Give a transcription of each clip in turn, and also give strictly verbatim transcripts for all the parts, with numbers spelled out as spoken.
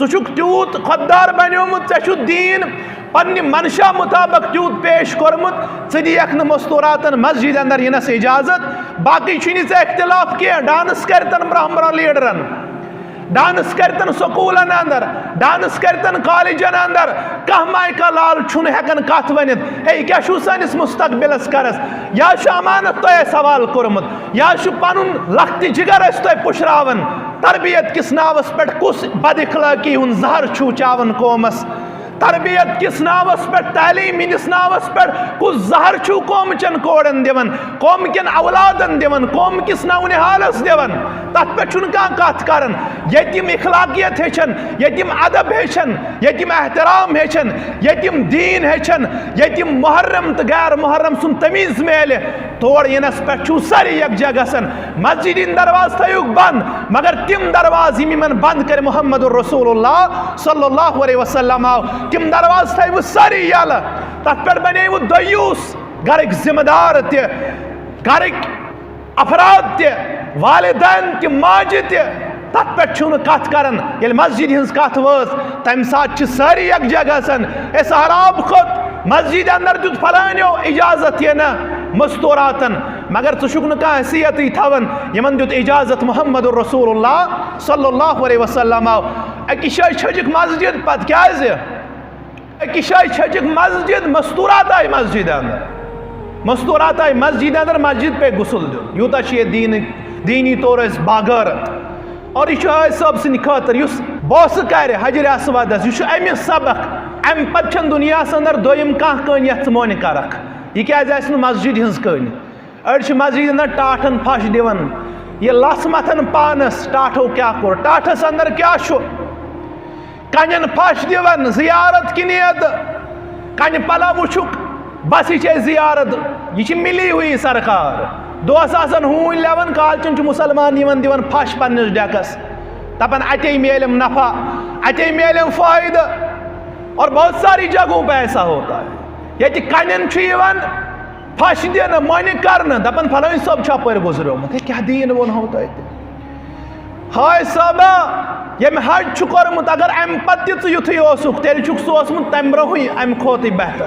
ژٕ چھُکھ تیوٗت خۄددار بنیومُت، ژےٚ چھُ دیٖن پننہِ منشا مطابق تیوٗت پیش کوٚرمُت، ژٕ دِیَکھ نہٕ مستوٗراتن مسجد اندر یِنس اجازت۔ باقٕے چھُے نہٕ ژےٚ اختلاف کینٛہہ، ڈانس کرتن برونٛہہ برونٛہہ لیڈرن، ڈانس کرتن سکوٗلن اندر، ڈانس کرتن کالجن اندر، کانٛہہ مایکا لال چھُنہٕ ہٮ۪کان کتھ ؤنِتھ، ہے، یہِ کیٛاہ چھُو سٲنِس مستقبلس کرس؟ یا چھُ امانت تۄہہِ اَسہِ حوالہٕ کوٚرمُت، یا چھُ پنُن لخت جگر اَسہِ تۄہہِ پُشراوان۔ تربیت کِس ناوس پٮ۪ٹھ کُس بد اخلٲقی ہُنٛد زہر چھُو چاوان قومس؟ تربیت کِس ناوس پٮ۪ٹھ، تعلیٖم ہٕنٛدِس ناوس پٮ۪ٹھ کُس زہر چھُو قومہٕ چٮ۪ن کورٮ۪ن دِوان، قومہٕ کٮ۪ن اولادن دِوان، قومہٕ کِس نونہالس دِوان؟ تتھ پٮ۪ٹھ چھُنہٕ کانٛہہ کتھ کران۔ ییٚتہِ یِم اخلاقیت ہیٚچھن، ییٚتہِ یِم ادب ہیٚچھن، ییٚتہِ یِم احترام ہیٚچھن، ییٚتہِ یِم دیٖن ہیٚچھن، ییٚتہِ یِم محرم تہٕ غیر محرم سُنٛد تمیٖز میلہِ، تور یِنس پٮ۪ٹھ چھُو سٲری یکجا گژھان۔ مسجد ہٕنٛدۍ دروازٕ تھٲیِو بنٛد، مگر تِم دروازٕ یِم یِمن بنٛد کرِ محمد رسول اللہ صلی اللہ علیہ وسلم آو، تِم دروازٕ تھٲیِو سٲری یلہٕ۔ تتھ پٮ۪ٹھ بنیوٕ دیوٗس، گرٕکۍ ذمہٕ دار تہِ، گرٕکۍ افراد تہِ، والدین تہِ، ماجہِ تہِ، تتھ پٮ۪ٹھ چھُنہٕ کتھ کران۔ ییٚلہِ مسجد ہٕنٛز کتھ وٲژ، تمہِ ساتہٕ چھِ سٲری یکجا گژھان۔ ہے سہراب کھوٚت، مسجد اندر دیُت فلٲنیو اجازت یہِ نہ مستوراتن، مگر ژٕ چھُکھ نہٕ کانٛہہ حیثیتٕے تھاوان۔ یِمن دیُت اجازت محمد رسول اللہ صلی اللہ علیہ وسلم آو۔ أکِس جایہِ چھٔجِکھ مسجد، پتہٕ کیازِ؟ أکِس جایہِ چھٔجِکھ مسجد، مستورات آیہِ مسجد اندر۔ مستورات آیہِ مسجد اندر، مسجد پے غسل دیُن۔ یوٗتاہ چھُ یہِ دیٖنٕکۍ، دیٖنی طور أسۍ باغٲرت۔ اور یہِ چھُ حٲج صٲب سٕنٛدِ خٲطرٕ، یُس بوسہٕ کرِ حجر اسودس، یہِ چھُ أمِس سبق۔ امہِ پتہٕ چھَنہٕ دُنیاہس اندر دوٚیِم کانٛہہ کٲنۍ یتھ ژٕ مۄنہِ کرکھ۔ یہِ کیازِ آسہِ نہٕ مسجد ہٕنٛز کٲنۍ؟ أڑۍ چھِ مسجد اندر ٹاٹھن پھش دِوان۔ یہِ لژھ متھن پانس، ٹاٹھو کیٛاہ کوٚر؟ ٹاٹھس اندر کیٛاہ چھُ؟ کنٮ۪ن پھش دِوان، زیارت کِنۍ یتہٕ کنہِ پلو وٕچھُکھ، بس یہِ چھے زیارت، یہِ چھِ مِلی ہوئی سرکار۔ دۄہس آسان ہوٗنۍ لٮ۪وان، کالچن چھُ مسلمان یِوان دِوان پھش پننِس ڈیکس، دپان اتے میلیم نفع، اتے میلیم فٲیدٕ، اور بہت ساری جگہوں پہ ایسا ہوتا ہے۔ ییٚتہِ کنٮ۪ن چھُ یِوان پھش دِنہٕ، مۄنہِ کرنہٕ، دپان فلٲنۍ صٲب چھُ اپٲرۍ گُزریومُت۔ ہے، کیٛاہ دیٖن ووٚنہو تۄہہِ تہِ؟ حٲج صٲبہ، ییٚمۍ حج چھُ کوٚرمُت، اگر امہِ پتہٕ تہِ ژٕ یُتھُے اوسُکھ، تیٚلہِ چھُکھ سوٗزمُت تمہِ برونٛہٕے امہِ کھۄتٕے بہتر۔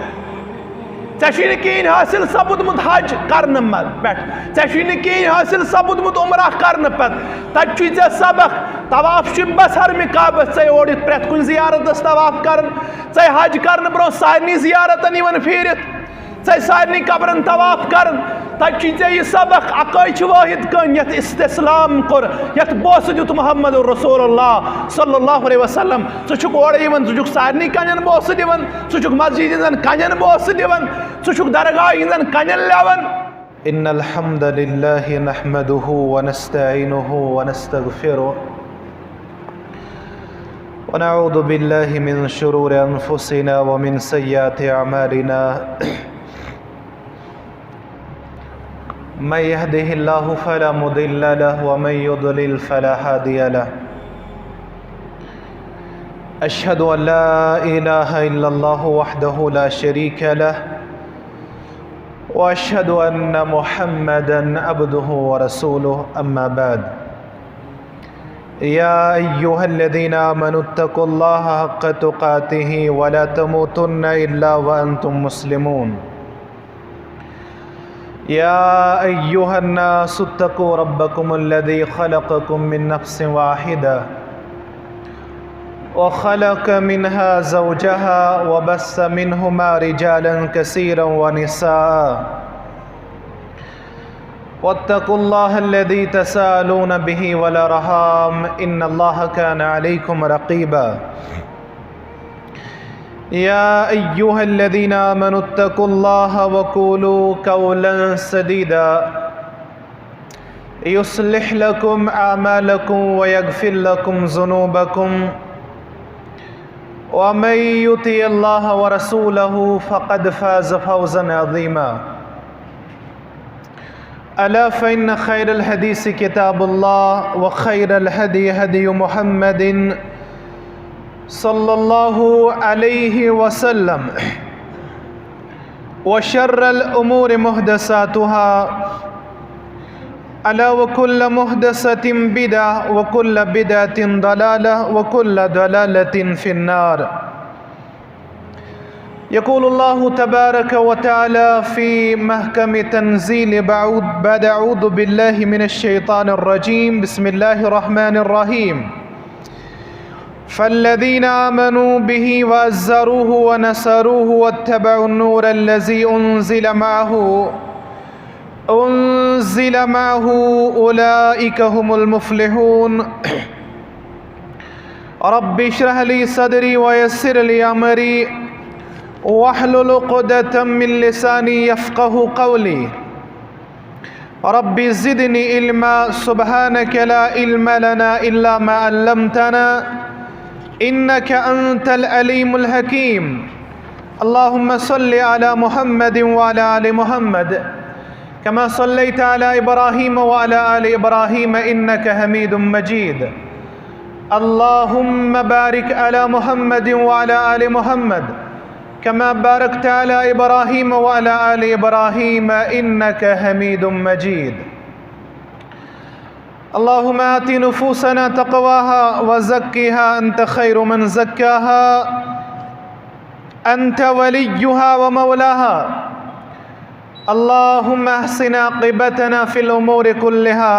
ژےٚ چھُے نہٕ کِہیٖنۍ حٲصِل سپُدمُت حج کرنہٕ مہ-، پٮ۪ٹھ، ژےٚ چھُے نہٕ کِہیٖنۍ حٲصِل سپُدمُت عمرہ کرنہٕ پتہٕ۔ تتہِ چھُے ژےٚ سبق، طواف چھُے بس حرمہِ کعبس، ژےٚ اورٕ یِتھ پرٛٮ۪تھ کُنہِ زیارتس طواف کرُن، ژےٚ حج کرنہٕ برونٛہہ سارنٕے زیارتن یِوان پھیٖرِتھ۔ ژےٚ سارنٕے قبرن طواف کرن، تتہِ چھُے ژےٚ یہِ سبق، اکٲے چھِ وٲحد کٔنۍ یتھ استسلام کوٚر، یتھ بوسہٕ دیُت محمد رسول اللہ صلی اللہ علیہ وسلم۔ ژٕ چھُکھ اورٕ یِوان، ژٕ چھُکھ سارنٕے کنٮ۪ن بوسہٕ دِوان، ژٕ چھُکھ مسجد ہٕنٛزن کنٮ۪ن بوسہٕ دِوان، ژٕ چھُکھ درگاہ ہٕنٛزن کنٮ۪ن لٮ۪وان۔ إن الحمد لله نحمده ونستعينه ونستغفره، ونعوذ بالله من شرور أنفسنا ومن سيئات أعمالنا. من يهده الله فلا مضل له، ومن يضلل فلا هادي له. أشهد أن لا إله إلا الله وحده لا شريك له، وأشهد أن محمدا عبده ورسوله. أما بعد، يا أيها الذين آمنوا اتقوا الله حق تقاته ولا تموتن إلا وأنتم مسلمون. يا أيها الناس اتقوا ربكم الذي خلقكم من نفس واحدة وخلق منها زوجها وبث منهما رجالا كثيرا ونساء، واتقوا الله الذي تساءلون به والأرحام، إن الله كان عليكم رقيبا. يا أيها الذين آمنوا اتقوا الله وقولوا قولا سديدا، يصلح لكم أعمالكم ويغفر لكم ذنوبكم، ومن يطع الله ورسوله فقد فاز فوزا عظيما. ألا فإن خير الحديث كتاب الله، وخير الهدي هدي محمد صلى الله عليه وسلم، وشر الأمور محدثاتها، ألا وكل محدثة بدعة وكل بدعة ضلالة وكل ضلالة في النار. يقول الله تبارك وتعالى في محكم تنزيل بعود-، بعد أعوذ بالله من الشيطان الرجيم. بسم الله الرحمن الرحيم. فالذين آمنوا به وعزروه ونصروه واتبعوا النور الذي أنزل معه أنزل معه أولئك هم المفلحون. رب اشرح لي صدري ويسر لي أمري واحلل عقدة من لساني يفقه قولي. رب زدني علما، سبحانك لا علم لنا إلا ما علمتنا، إنك أنت العليم الحكيم. اللهم صل على محمد وعلى آل محمد، كما صليت على إبراهيم وعلى آل إبراهيم إنك حميد مجيد. اللهم بارك على محمد وعلى آل محمد، كما باركت على إبراهيم وعلى آل إبراهيم إنك حميد مجيد. اللهم آت نفوسنا تقواها وزكها أنت خير من زكاها أنت وليها ومولاها. اللهم أحسن عاقبتنا في الأمور كلها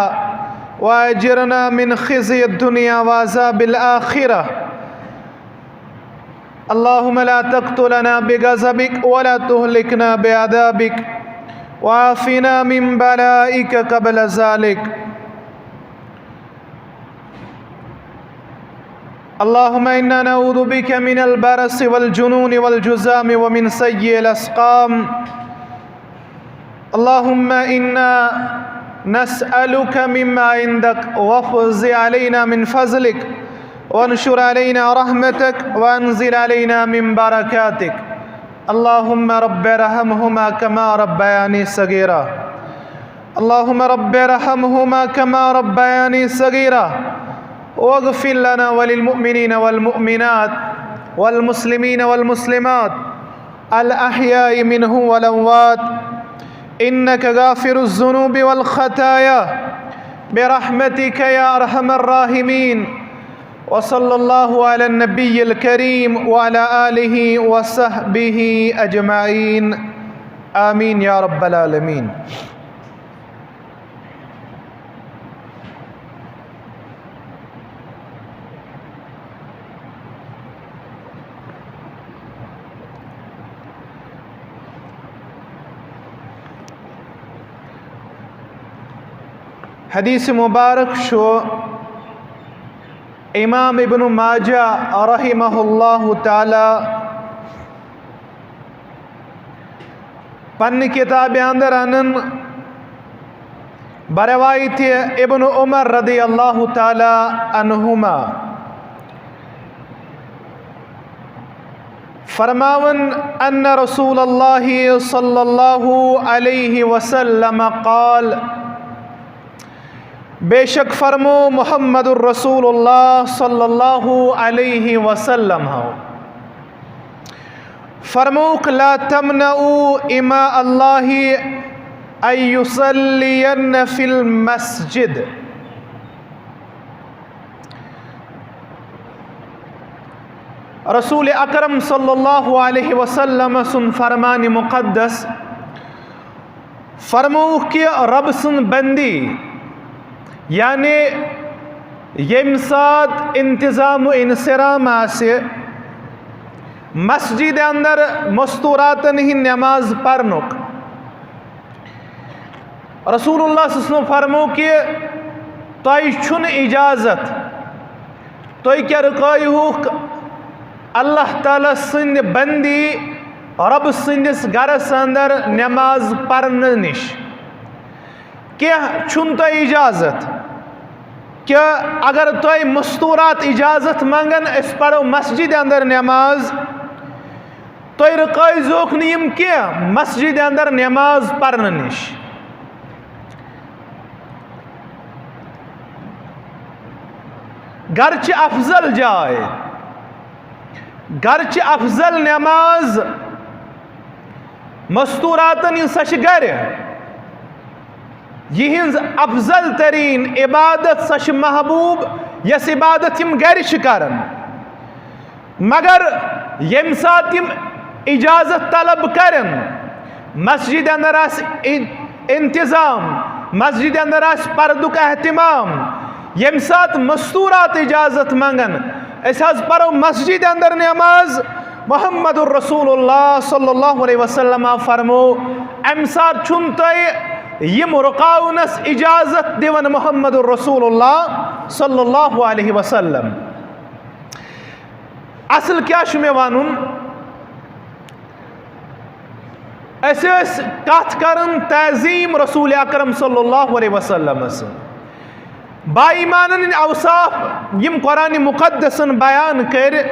وأجرنا من خزي الدنيا وعذاب الآخرة. اللهم لا تقتلنا بغضبك ولا تهلكنا بعذابك وعافنا من بلائك قبل ذلك. اللهم إنا نعوذ بك من البرص والجنون والجذام ومن سيء الأسقام. اللهم إنا نسألك مما عندك وافض علينا من فضلك وانشر علينا رحمتك وأنزل علينا من بركاتك. اللهم رب ارحمهما كما ربياني صغيرا. اللهم رب ارحمهما كما ربياني صغيرا. واغفر لنا وللمؤمنين والمؤمنات والمسلمين والمسلمات الأحياء منهم والأموات إنك غافر الذنوب والخطايا برحمتك يا أرحم الراحمين. وصلى الله على النبي الكريم وعلى آله وصحبه أجمعين. آمين يا رب العالمين. حدیث مبارک چھُ امام ابن ماجہ رحمہ اللہ تعالی پننہِ کتابہِ اندر انان بروایت ابن عمر رضی اللہ تعالی عنہما فرماون ان رسول اللہ صلی اللہ علیہ وسلم قال، بے شک فرمو محمد الرسول اللہ صلی اللہ علیہ وسلم ہو، فرموک، لا تمنعوا اماء اللہ ان یصلین فی المسجد۔ رسول اکرم صلی اللہ علیہ وسلم سن فرمان مقدس فرمووُکھ کہِ رۄب سٕنٛز بندی، یعنی ییٚمہِ ساتہٕ انتظام و انصرام آسہِ مسجد اندر مستوراتن ہٕنٛز نماز پرنُک، رسول اللہ صلی اللہ علیہ وسلم فرمو کہِ تۄہہِ چھُنہٕ اجازت، تُہۍ کیٛاہ رُکٲیہُکھ اللہ تعالیٰ سٕنٛدِ بندی رۄب سٕنٛدِس گرس اندر نماز پرنہٕ نِش؟ کینٛہہ چھُنہٕ تۄہہِ اجازت۔ کیٛاہ اگر تۄہہِ مستورات اجازت منگن أسۍ پرو مسجد اندر نماز، تُہۍ رُکٲیزیوکھ نہٕ یِم کینٛہہ مسجد اندر نماز پرنہٕ نِش۔ گرچہِ افضل جاے، گرچہِ افضل نماز مستوراتن ہٕنٛز سۄ چھِ گرِ۔ یِہنٛز افضل ترین عبادت سۄ چھِ محبوب، یۄس عبادت یِم گرِ چھِ کران۔ مگر ییٚمہِ ساتہٕ یِم اجازت طلب کرن، مسجد اندر آسہِ ان-، انتظام، مسجد اندر آسہِ پردُک اہتمام، ییٚمہِ ساتہٕ مستورات اجازت منگن، أسۍ حظ پرو مسجد اندر نماز، محمد رسول اللہ صلی اللہ علیہ وسلم فرمو، امہِ ساتہٕ چھُنہٕ تۄہہِ یِم رُکاونس اجازت دِوان محمد رسول اللہ صلی اللہ علیہ وسلم۔ اصل کیٛاہ چھُ مےٚ ونُن؟ أسۍ ٲسۍ کتھ کران تعظیم رسول اکرم صلی اللہ علیہ وسلمس۔ با ایمانن ہٕنٛدۍ اوصاف یِم قرآن مقدسن بیان کٔرۍ،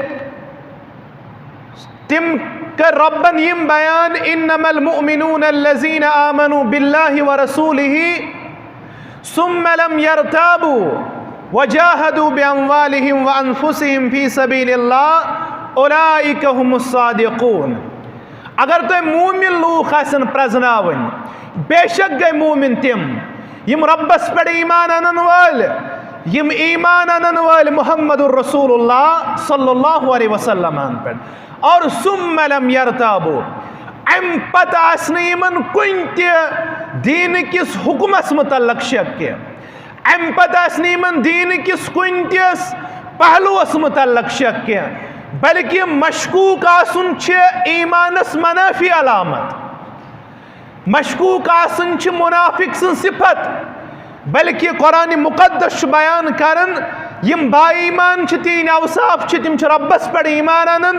تِم کٔرۍ رۄبن یِم بیان، "انما المؤمنون الذین آمنوا باللہ ورسولہ ثم لم یرتابوا وجاہدوا باموالہم وانفسہم فی سبیل اللہ اولئک هم الصادقون۔" اگر تۄہہِ مومن لوٗکھ آسن پرزناوٕنۍ، بے شک گٔے مومن تِم، یِم رۄبس پٮ۪ٹھ ایمان انن وٲلۍ، یِم ایمان انن وٲلۍ محمد رسول اللہ صلی اللہ علیہ وسلمن پٮ۪ٹھ۔ اور ثم لم یرتابوا، امہِ پتہٕ آسہِ نہٕ یِمن کُنہِ تہِ دیٖنہٕ کِس حُکمس مُتعلق شک کینٛہہ، امہِ پتہٕ آسہِ نہٕ یِمن دیٖنہٕ کِس کُنہِ تِس پہلوس مُتعلق شک کینٛہہ، بلکہِ مشکوک آسُن چھِ ایمانس منافی علامت۔ مشکوک آسٕنۍ چھِ منافق سٕنٛز صفت، بلکہِ قرآن مقدس چھُ بیان کران، یِم با ایمان چھِ، تِہنٛدۍ اوصاف چھِ، تِم چھِ رۄبس پٮ۪ٹھ ایمان انان،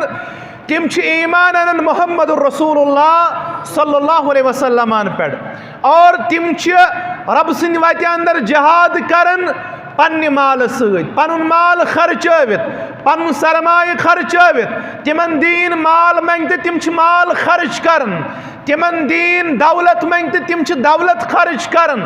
تِم چھِ ایمان انان محمد رسول اللہ صلی اللہ علیہ وسلمن پٮ۪ٹھ، اور تِم چھِ رۄب سٕنٛدِ وتہِ اندر جہاد کران، پننہِ مالہٕ سۭتۍ پنُن مال خرچٲوِتھ، پنُن سرمایہِ خرچٲوِتھ، تِمن دیٖن مال منٛگہِ تہٕ تِم چھِ مال خرٕچ کران، تِمن دیٖن دولت منٛگہِ تہٕ تِم چھِ دولت خرٕچ کران۔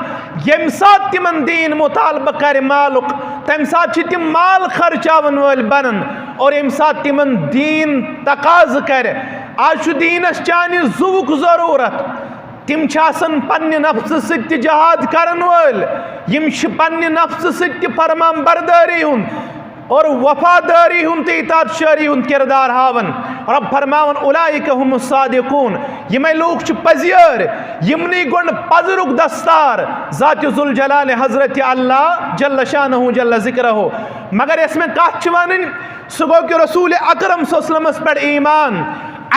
ییٚمہِ ساتہٕ تِمن دیٖن مطالبہٕ کرِ مالُک، تمہِ ساتہٕ چھِ تِم مال خرچاون وٲلۍ بنان۔ اور ییٚمہِ ساتہٕ تِمن دیٖن تقاضہٕ کرِ، آز چھُ دیٖنس چانہِ زُوُک ضروٗرت، تِم چھِ آسان پننہِ نفسہٕ سۭتۍ تہِ جہاد کرن وٲلۍ، یِم چھِ پننہِ نفسہٕ سۭتۍ تہِ فرمان بردٲری ہُنٛد اور وفادٲری ہُنٛد تہٕ اطاعت شٲری ہُنٛد کردار ہاوان۔ رۄب فرماوان، "اولئک هم الصادقون"، یِمے لوٗکھ چھِ پٔزیٲرۍ، یِمنٕے گۄڈٕ پزرُک دستار ذات ذوالجلال حضرت اللہ جل شانہ جل ذکرہ۔ مگر یۄس مےٚ کتھ چھِ ونٕنۍ، سُہ گوٚو کہِ رسول اکرم صلی اللہ علیہ وسلمس پٮ۪ٹھ ایمان،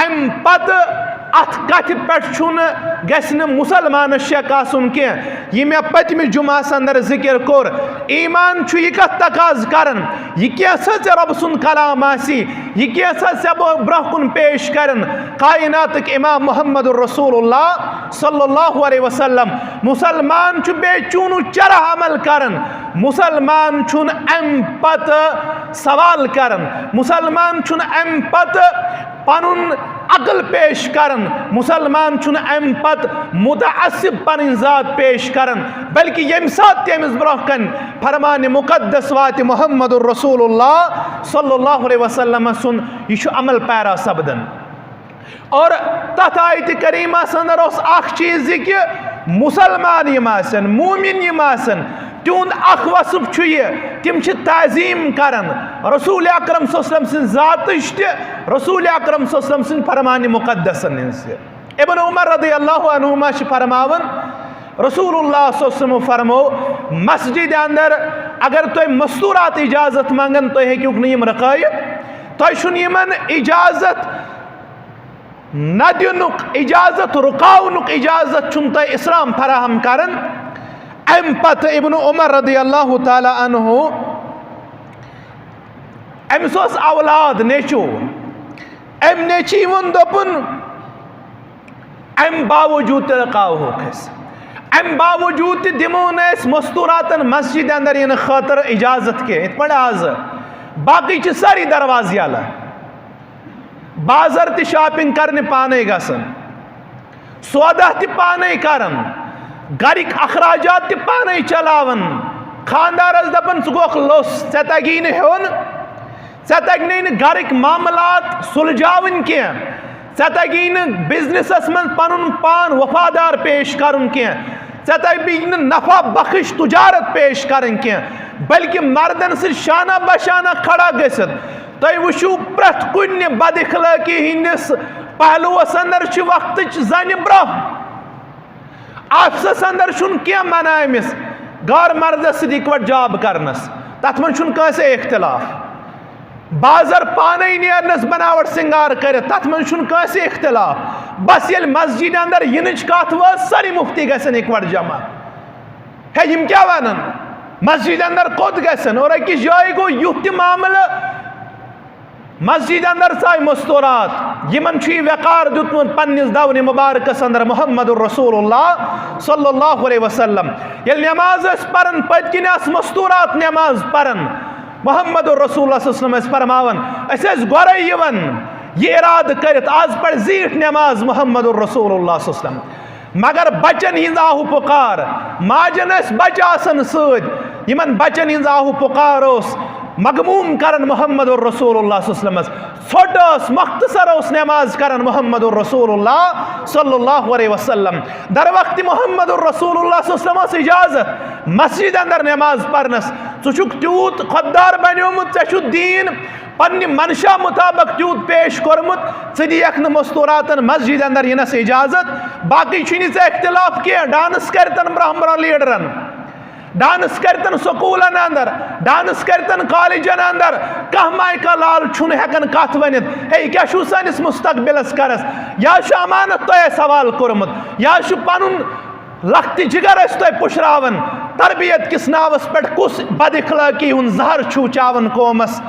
امہِ پتہٕ اتھ کتھِ پٮ۪ٹھ چھُنہٕ، گژھِ نہٕ مسلمانس شک آسُن کینٛہہ، یہِ مےٚ پٔتمہِ جمعس اندر ذکر کوٚر۔ ایمان چھُ یہِ کتھ تقاضہٕ کران، یہِ کینٛژھا ژےٚ رۄب سُنٛد کلام آسی، یہِ کینٛژھا ژےٚ بو-، برونٛہہ کُن پیش کرن کائناتٕکۍ امام محمد رسول اللہ صلی اللہ علیہ وسلم۔ مسلمان چھُ بے چونو چرہ عمل کران، مسلمان چھُنہٕ امہِ پتہٕ سوال کران، مسلمان چھُنہٕ امہِ پتہٕ پنُن عقل پیش کران، مسلمان چھُنہٕ امہِ پتہٕ متعصب پنٕنۍ ذات پیش کران، بلکہِ ییٚمہِ ساتہٕ تہِ أمِس برونٛہہ کنہِ فرمان مقدس واتہِ محمد رسول اللہ صلی اللہ علیہ وسلم سُنٛد، یہِ چھُ عمل پیرا سپدان۔ اور تتھ آیتِ کریمس اندر اوس اکھ چیٖز یہِ کہِ مسلمان یِم آسن، مومن یِم آسن، تِہُنٛد اکھ وصف چھُ یہِ، تِم چھِ تعظیم کران رسول اکرم صلی اللہ علیہ وسلم سٕنٛز ذاتٕچ تہِ، رسول اکرم صلی اللہ علیہ وسلم سٕنٛدِ فرمان مقدسن ہٕنٛز تہِ۔ ابن عمر رضی اللہ عنہما چھِ فرماوان، رسول اللہ صلی اللہ علیہ وسلم فرمو، مسجد اندر اگر تۄہہِ مستورات اجازت منگن، تُہۍ ہیٚکِوکھ نہٕ یِم رُکٲیِتھ، تۄہہِ چھُنہٕ یِمن اجازت نہ دِنُک اجازت، رُکاونُک اجازت چھُنہٕ تۄہہِ اسلام فراہم کران۔ امہِ پتہٕ ابن عمر رضی اللہ تعالیٰ عنہ، أمِس اوس اولاد، نیٚچو۔ أمۍ نیٚچی ووٚن، دوٚپُن، امہِ باوجود تہِ رُکاوہوکھ أسۍ، امہِ باوجود تہِ دِمو نہٕ أسۍ مستوراتن مسجد اندر یِنہٕ خٲطرٕ اجازت کینٛہہ۔ یِتھ پٲٹھۍ آز باقٕے چھِ سٲری دروازٕ یلہٕ، بازر تہِ شاپنگ کرنہِ پانے گژھان، سودا تہِ پانے کران، گرٕکۍ اخراجات تہِ پانے چلاوان۔ خاندارس دپان، "ژٕ گوکھ لوٚس، ژےٚ تگی نہٕ ہیوٚن، ژےٚ تگنے نہٕ گرٕکۍ معاملات سلجاوٕنۍ کینٛہہ، ژےٚ تگی نہٕ بزنسس منٛز پنُن پان وفادار پیش کرُن کینٛہہ۔" ژےٚ تَگہِ بیٚیہِ نہٕ نفع بخش تجارت پیش کرٕنۍ کینٛہہ، بلکہِ مردن سۭتۍ شانہ بشانہ کھڑا گٔژھِتھ۔ تُہۍ وٕچھِو پرٛٮ۪تھ کُنہِ بد اخلٲقی ہٕنٛدِس پہلوَس اندر چھِ وقتٕچ زنہِ برٛونٛہہ۔ آفسس اندر چھُنہٕ کینٛہہ منع أمِس غٲر مردس سۭتۍ اِکوٹ جاب کرنس، تتھ منٛز چھُنہٕ کٲنٛسہِ اختلاف۔ بازر پانے نیرنس بناوٹ سنگار کٔرِتھ، تتھ منٛز چھُنہٕ کٲنٛسہِ اختلاف۔ بس ییٚلہِ مسجد اندر یِنٕچ کتھ وٲژ، سٲری مفتی گژھن اِکوٹ جمع۔ ہے، یِم کیٛاہ ونان؟ مسجد اندر کوٚت گژھن؟ اور أکِس جایہِ گوٚو یُتھ تہِ معاملہٕ، مسجد اندر ژاے مستورات، یِمن چھُ یہِ وقار دیُتمُت پننِس دونِ مبارکس اندر محمد رسول اللہ صلی اللہ علیہ وسلم۔ ییٚلہِ نماز ٲسۍ پران، پٔتۍ کِنۍ آسہٕ مستورات نماز پران، محمد رسول اللہ صلی اللہ علیہ وسلم ٲسۍ فرماوان، أسۍ ٲسۍ گۄڈے یِوان یہِ ارادٕ کٔرِتھ، آز پرِ زیٖٹھ نماز محمد رسول اللہ صلی اللہ علیہ وسلم۔ مگر بچن ہٕنٛز آہ و پُکار، ماجن ٲسۍ بچہٕ آسان سۭتۍ، یِمن بچن ہٕنٛز آہ و پُکار اوس مغموم کران محمد رسول اللہ صلی اللہ علیہ وسلمس۔ ژھوٚٹ ٲس، مختصر اوس نماز کران محمد رسول اللہ صلی اللہ علیہ وسلم۔ در وقت محمد رسول اللہ صلی اللہ علیہ وسلم ٲس اجازت مسجد اندر نماز پرنس۔ ژٕ چھُکھ تیوٗت خۄددار بنیومُت، ژےٚ چھُتھ دیٖن پننہِ منشا مطابق تیوٗت پیش کوٚرمُت، ژٕ دِیَکھ نہٕ مستوراتن مسجد اندر یِنس اجازت۔ باقٕے چھُے نہٕ ژےٚ اختلاف کینٛہہ، ڈانس کرتن برٛونٛہہ برٛونٛہہ لیڈرن، ڈانس کرتن سکوٗلن اندر، ڈانس کرتن کالجن اندر، کانٛہہ مایکا لال چھُنہٕ ہٮ۪کان کتھ ؤنِتھ، ہے، یہِ کیٛاہ چھُو سٲنِس مستقبلس کرس؟ یا چھُ امانت تۄہہِ اَسہِ حوالہٕ کوٚرمُت، یا چھُ پنُن لخت جگر ٲسۍ تۄہہِ پُشراوان۔ تربیت کِس ناوس پٮ۪ٹھ کُس بد اخلٲقی ہُنٛد زہر چھُو چاوان قومس؟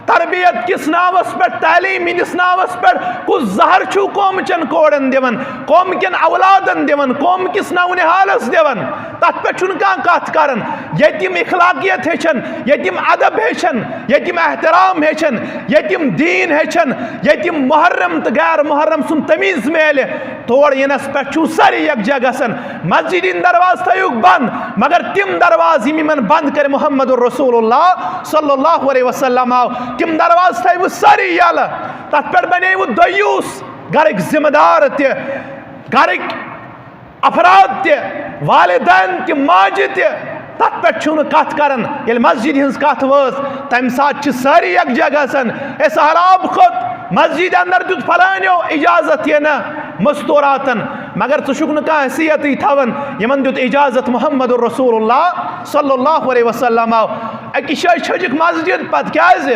تربیت کِس ناوس پٮ۪ٹھ، تعلیٖم ہٕنٛدِس ناوس پٮ۪ٹھ کُس زہر چھُو قومہٕ چٮ۪ن کورٮ۪ن دِوان، قومہٕ کٮ۪ن اولادن دِوان، قومہٕ کِس نونہالس دِوان؟ تتھ پٮ۪ٹھ چھُنہٕ کانٛہہ کتھ کران۔ ییٚتہِ یِم اخلاقیت ہیٚچھن، ییٚتہِ یِم ادب ہیٚچھن، ییٚتہِ یِم احترام ہیٚچھن، ییٚتہِ یِم دیٖن ہیٚچھن، ییٚتہِ یِم محرم تہٕ غیر محرم سُنٛد تمیٖز میلہِ، تور یِنس پٮ۪ٹھ چھُو سٲری یکجا گژھان۔ مسجد ہٕنٛدۍ دروازٕ تھٲیِوکھ بنٛد، مگر تِم دروازٕ یِم یِمن بنٛد کٔرۍ محمد رسول اللہ صلی اللہ علیہ وسلم آو، تِم دروازٕ تھٲیِوٕ سٲری یلہٕ۔ تتھ پٮ۪ٹھ بنیوٕ دیوٗس، گرٕکۍ ذمہٕ دار تہِ، گرٕکۍ افراد تہِ، والدین تہِ، ماجہِ تہِ، تتھ پٮ۪ٹھ چھُنہٕ کتھ کران۔ ییٚلہِ مسجد ہٕنٛز کتھ وٲژ، تمہِ ساتہٕ چھِ سٲری یکجا گژھان، "ہے سہلاب کھوٚت، مسجد اندر دیُت فلٲنیو اجازت یہِ نہ مستوراتن، مگر ژٕ چھُکھ نہٕ کانٛہہ حیثیتٕے تھاوان، یِمن دیُت اجازت محمد رسول اللہ صلی اللہ علیہ وسلم آو۔" أکِس جایہِ چھٔجِکھ مسجد، پتہٕ کیازِ؟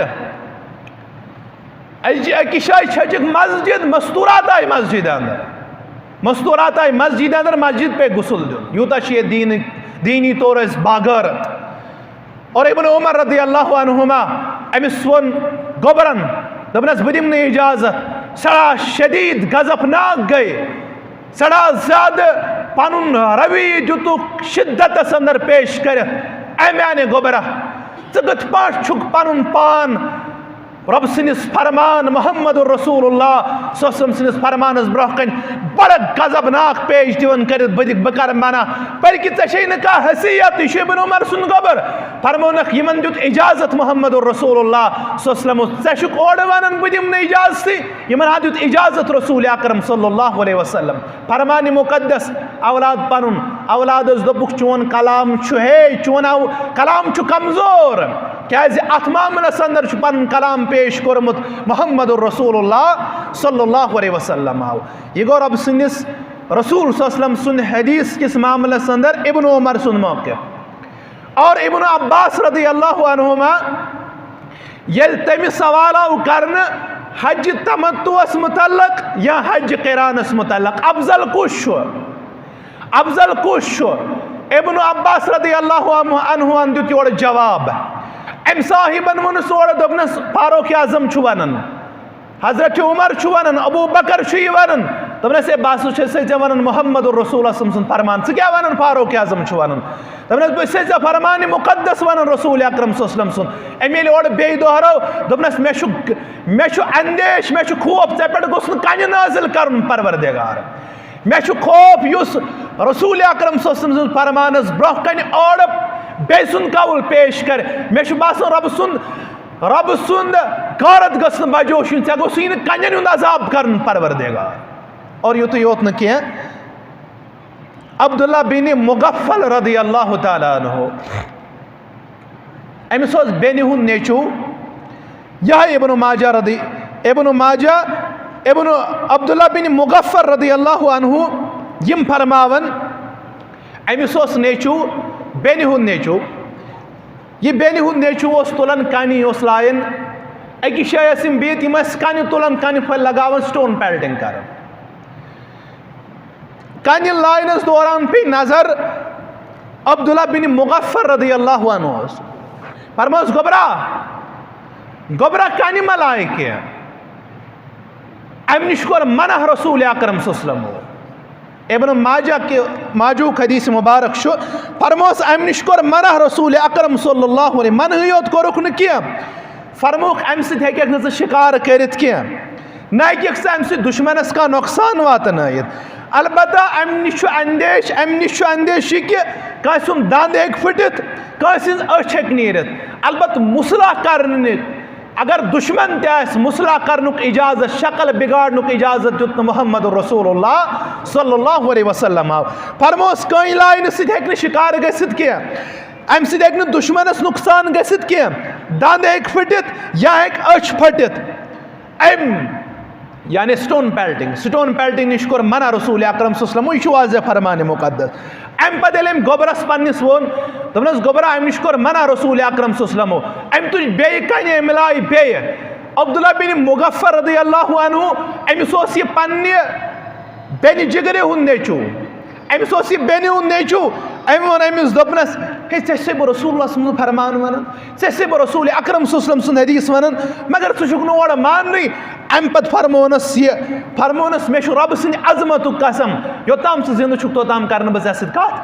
أزچہِ أکِس جایہِ چھٔجِکھ مسجد، مستورات آیہِ مسجد اندر۔ مستورات آیہِ مسجد اندر، مسجد پے غسل دیُن۔ یوٗتاہ چھُ ییٚتہِ دیٖنہٕ، دیٖنی طور أسۍ باغٲرت۔ اور ابن عمر رضی اللہ عنہما، أمِس ووٚن گوٚبرن، دوٚپنس، "بہٕ دِمہٕ نہٕ اجازت۔" سٮ۪ٹھاہ شدید غضبناک گٔے۔ سٮ۪ٹھاہ زیادٕ پنُن رویہِ دِتُکھ شدتس اندر پیش کٔرِتھ، "اے میانہِ گوٚبرا، ژٕ کِتھ پٲٹھۍ چھُکھ پنُن پان رۄب سٕنٛدِس فرمان محمد رسول اللہ صلی اللہ علیہ وسلم سٕنٛدِس فرمانس برٛونٛہہ کنہِ بڑٕ غضبناک پیش دِوان کٔرِتھ؟ بہٕ دِ-، بہٕ کرٕ منع، بلکہِ ژےٚ چھے نہٕ کانٛہہ حیثیت، یہِ چھُ ابن عمر سُنٛد گوٚبر۔" فرمونکھ، یِمن دیُت اجازت محمد رسول اللہ صلی اللہ علیہ وسلم، ژےٚ چھُکھ اورٕ ونان بہٕ دِمہٕ نہٕ اجازتٕے، یِمن ہا دیُت اجازت رسول اکرم صلی اللہ علیہ وسلم۔ فرمان مقدس، اولاد پنُن، اولادس دوٚپُکھ، "چون کلام چھُ، ہے، چون او-، کلام چھُ کمزور، کیازِ اتھ معاملس اندر چھُ پنُن کلام پیش کوٚرمُت محمد رسول اللہ صلی اللہ علیہ وسلم آو۔" یہِ گوٚو رۄب سٕنٛدِس رسول صلی اللہ علیہ وسلم سُنٛد حدیث کِس معاملس اندر ابن عمر سُنٛد موقف۔ اور ابن عباس رضی اللہ عنہما ییٚلہِ تٔمِس سوال آو کرنہٕ حج تمتعس متعلق یا حج قرانس متعلق، افضل کُس چھُ؟ افضل کُس چھُ؟ ابن عباس رضی اللہ عنہ، عنہ دیُت یورٕ جواب۔ أمۍ صاحبن ووٚنُس اورٕ، دوٚپنس، "فاروق اعظم چھُ ونان، حضرت عمر چھُ ونان، ابو بکر چھُ یہِ ونان۔" دوٚپنس، "ہے، بہٕ ہسا چھُسے ژےٚ ونان محمد رسول اللہ صلی اللہ علیہ وسلم سُنٛد فرمان، ژٕ کیٛاہ ونان فاروق اعظم چھُ ونان؟" دوٚپنس، "بہٕ چھُسے ژےٚ فرمان مقدس ونان رسول اکرم صلی اللہ علیہ وسلم سُنٛد۔" أمۍ ییٚلہِ اورٕ بیٚیہِ دۄہرٲو، دوٚپنس، "مےٚ چھُ، مےٚ چھُ اندیش، مےٚ چھُ خوف، ژےٚ پٮ۪ٹھ گوٚژھ نہٕ کنہِ نازل کرُن پروردگار۔ مےٚ چھُ خوف یُس رسول اکرم صلی اللہ علیہ وسلم سٕنٛز فرمانس برٛونٛہہ کنہِ اورٕ بیٚیہِ سُنٛد قول پیش کرِ۔ مےٚ چھُ باسان رۄبہٕ سُنٛد، رۄبہٕ سُنٛد غٲرت گٔژھ نہٕ بجوش یُن، ژےٚ گوٚژھُے نہٕ کنٮ۪ن ہُنٛد عذاب کرُن پروردگار۔" اور یُتُے یوت نہٕ کینٛہہ، عبداللہ بن مغفل رضی اللہ تعالیٰ عنہ، أمِس اوس بیٚنہِ ہُنٛد نیٚچوٗ، یِہوٚے ابن ماجہ رضی، ابن ماجہ، ابن عبداللہ بن مغفل رضی اللہ عنہ، یِم فرماوان، أمِس اوس نیٚچوٗ، بیٚنہِ ہُنٛد نیٚچوٗ۔ یہِ بیٚنہِ ہُنٛد نیٚچوٗ اوس تُلان کَنہِ، یہِ اوس لایان۔ أکِس جایہِ ٲسۍ یِم بِہِتھ، یِم ٲسۍ کَنہِ تُلان، کَنہِ پھٔلۍ لگاوان، stone pelting کران۔ کَنہِ لاینَس دوران پیٚیہِ نظر عبداللہ بن مغفل رضی اللہ عنہ اوس۔ فرموس، "گوٚبرا، گوٚبرا، کَنہِ مہ لایہِ کینٛہہ۔" اَمہِ نِش کوٚر منع رسول اکرم صلی اللہ علیہ وسلم۔ ابن ماجہ کہِ، ماجہُک حدیث مبارک چھُ، فرموس، اَمہِ نِش کوٚر منع رسول اکرم صلی اللہ علیہ وسلم۔ منعٕے یوت کوٚرُکھ نہٕ کینٛہہ، فرمووُکھ، اَمہِ سۭتۍ ہیٚکَکھ نہٕ ژٕ شِکار کٔرِتھ کینٛہہ، نہ ہیٚکَکھ ژٕ اَمہِ سۭتۍ دُشمنَس کانٛہہ نۄقصان واتنٲیِتھ۔ البتہ اَمہِ نِش چھُ اندیش، اَمہِ نِش چھُ اندیش یہِ کہِ کٲنٛسہِ ہُنٛد دَنٛد ہیٚکہِ پھٕٹِتھ، کٲنٛسہِ ہٕنٛز أچھ ہیٚکہِ نیٖرِتھ۔ البتہ مُصلح کرنہٕ، اگر دُشمن تہِ آسہِ، مُصلح کرنُک اجازت، شکل بگاڑنُک اجازت دیُت نہٕ محمد رسول اللہ صلی اللہ علیہ وسلم۔ فرموس، کٔنۍ لاینہٕ سۭتۍ ہیٚکہِ نہٕ شِکار گٔژھِتھ کینٛہہ، اَمہِ سۭتۍ ہیٚکہِ نہٕ دُشمنَس نۄقصان گٔژھِتھ کینٛہہ، دَنٛد ہیٚکہِ پھٕٹِتھ یا ہیٚکہِ أچھ پھٔٹِتھ۔ أمۍ، یعنی stone pelting، stone pelting نِش کوٚر منع رسول اکرم صلی اللہ علیہ وسلم۔ یہِ چھُ واضح فرمان مقدس۔ اَمہِ پتہٕ ییٚلہِ أمۍ گوٚبرَس پنٛنِس ووٚن، دوٚپنَس، "گوٚبرا، اَمہِ نِش کوٚر منع رسول اکرم صلی اللہ علیہ وسلم۔" أمۍ تُج بیٚیہِ کَنہِ، أمۍ لایہِ بیٚیہِ۔ عبداللہ بن مغفل رضی اللہ عنہ، أمِس اوس یہِ پنٛنہِ بیٚنہِ جِگرِ ہُنٛد نیٚچوٗ۔ أمِس اوس یہِ بیٚنہِ ہُنٛد نیٚچوٗ۔ أمۍ ووٚن أمِس، دوٚپنَس، "ہے، ژےٚ چھُسَے بہٕ رسول اللہ سُنٛد فرمان وَنان، ژےٚ چھُسَے بہٕ رسول اکرم صلی اللہ علیہ وسلم سُنٛد حدیث وَنان، مگر ژٕ چھُکھ نہٕ اورٕ ماننٕے۔" اَمہِ پتہٕ فرمونَس یہِ، فرمونَس، "مےٚ چھُ رۄبہٕ سٕنٛدِ عظمتُک قسم، یوٚتام ژٕ زِندٕ چھُکھ، توٚتام کرٕ نہٕ بہٕ ژےٚ سۭتۍ کَتھ۔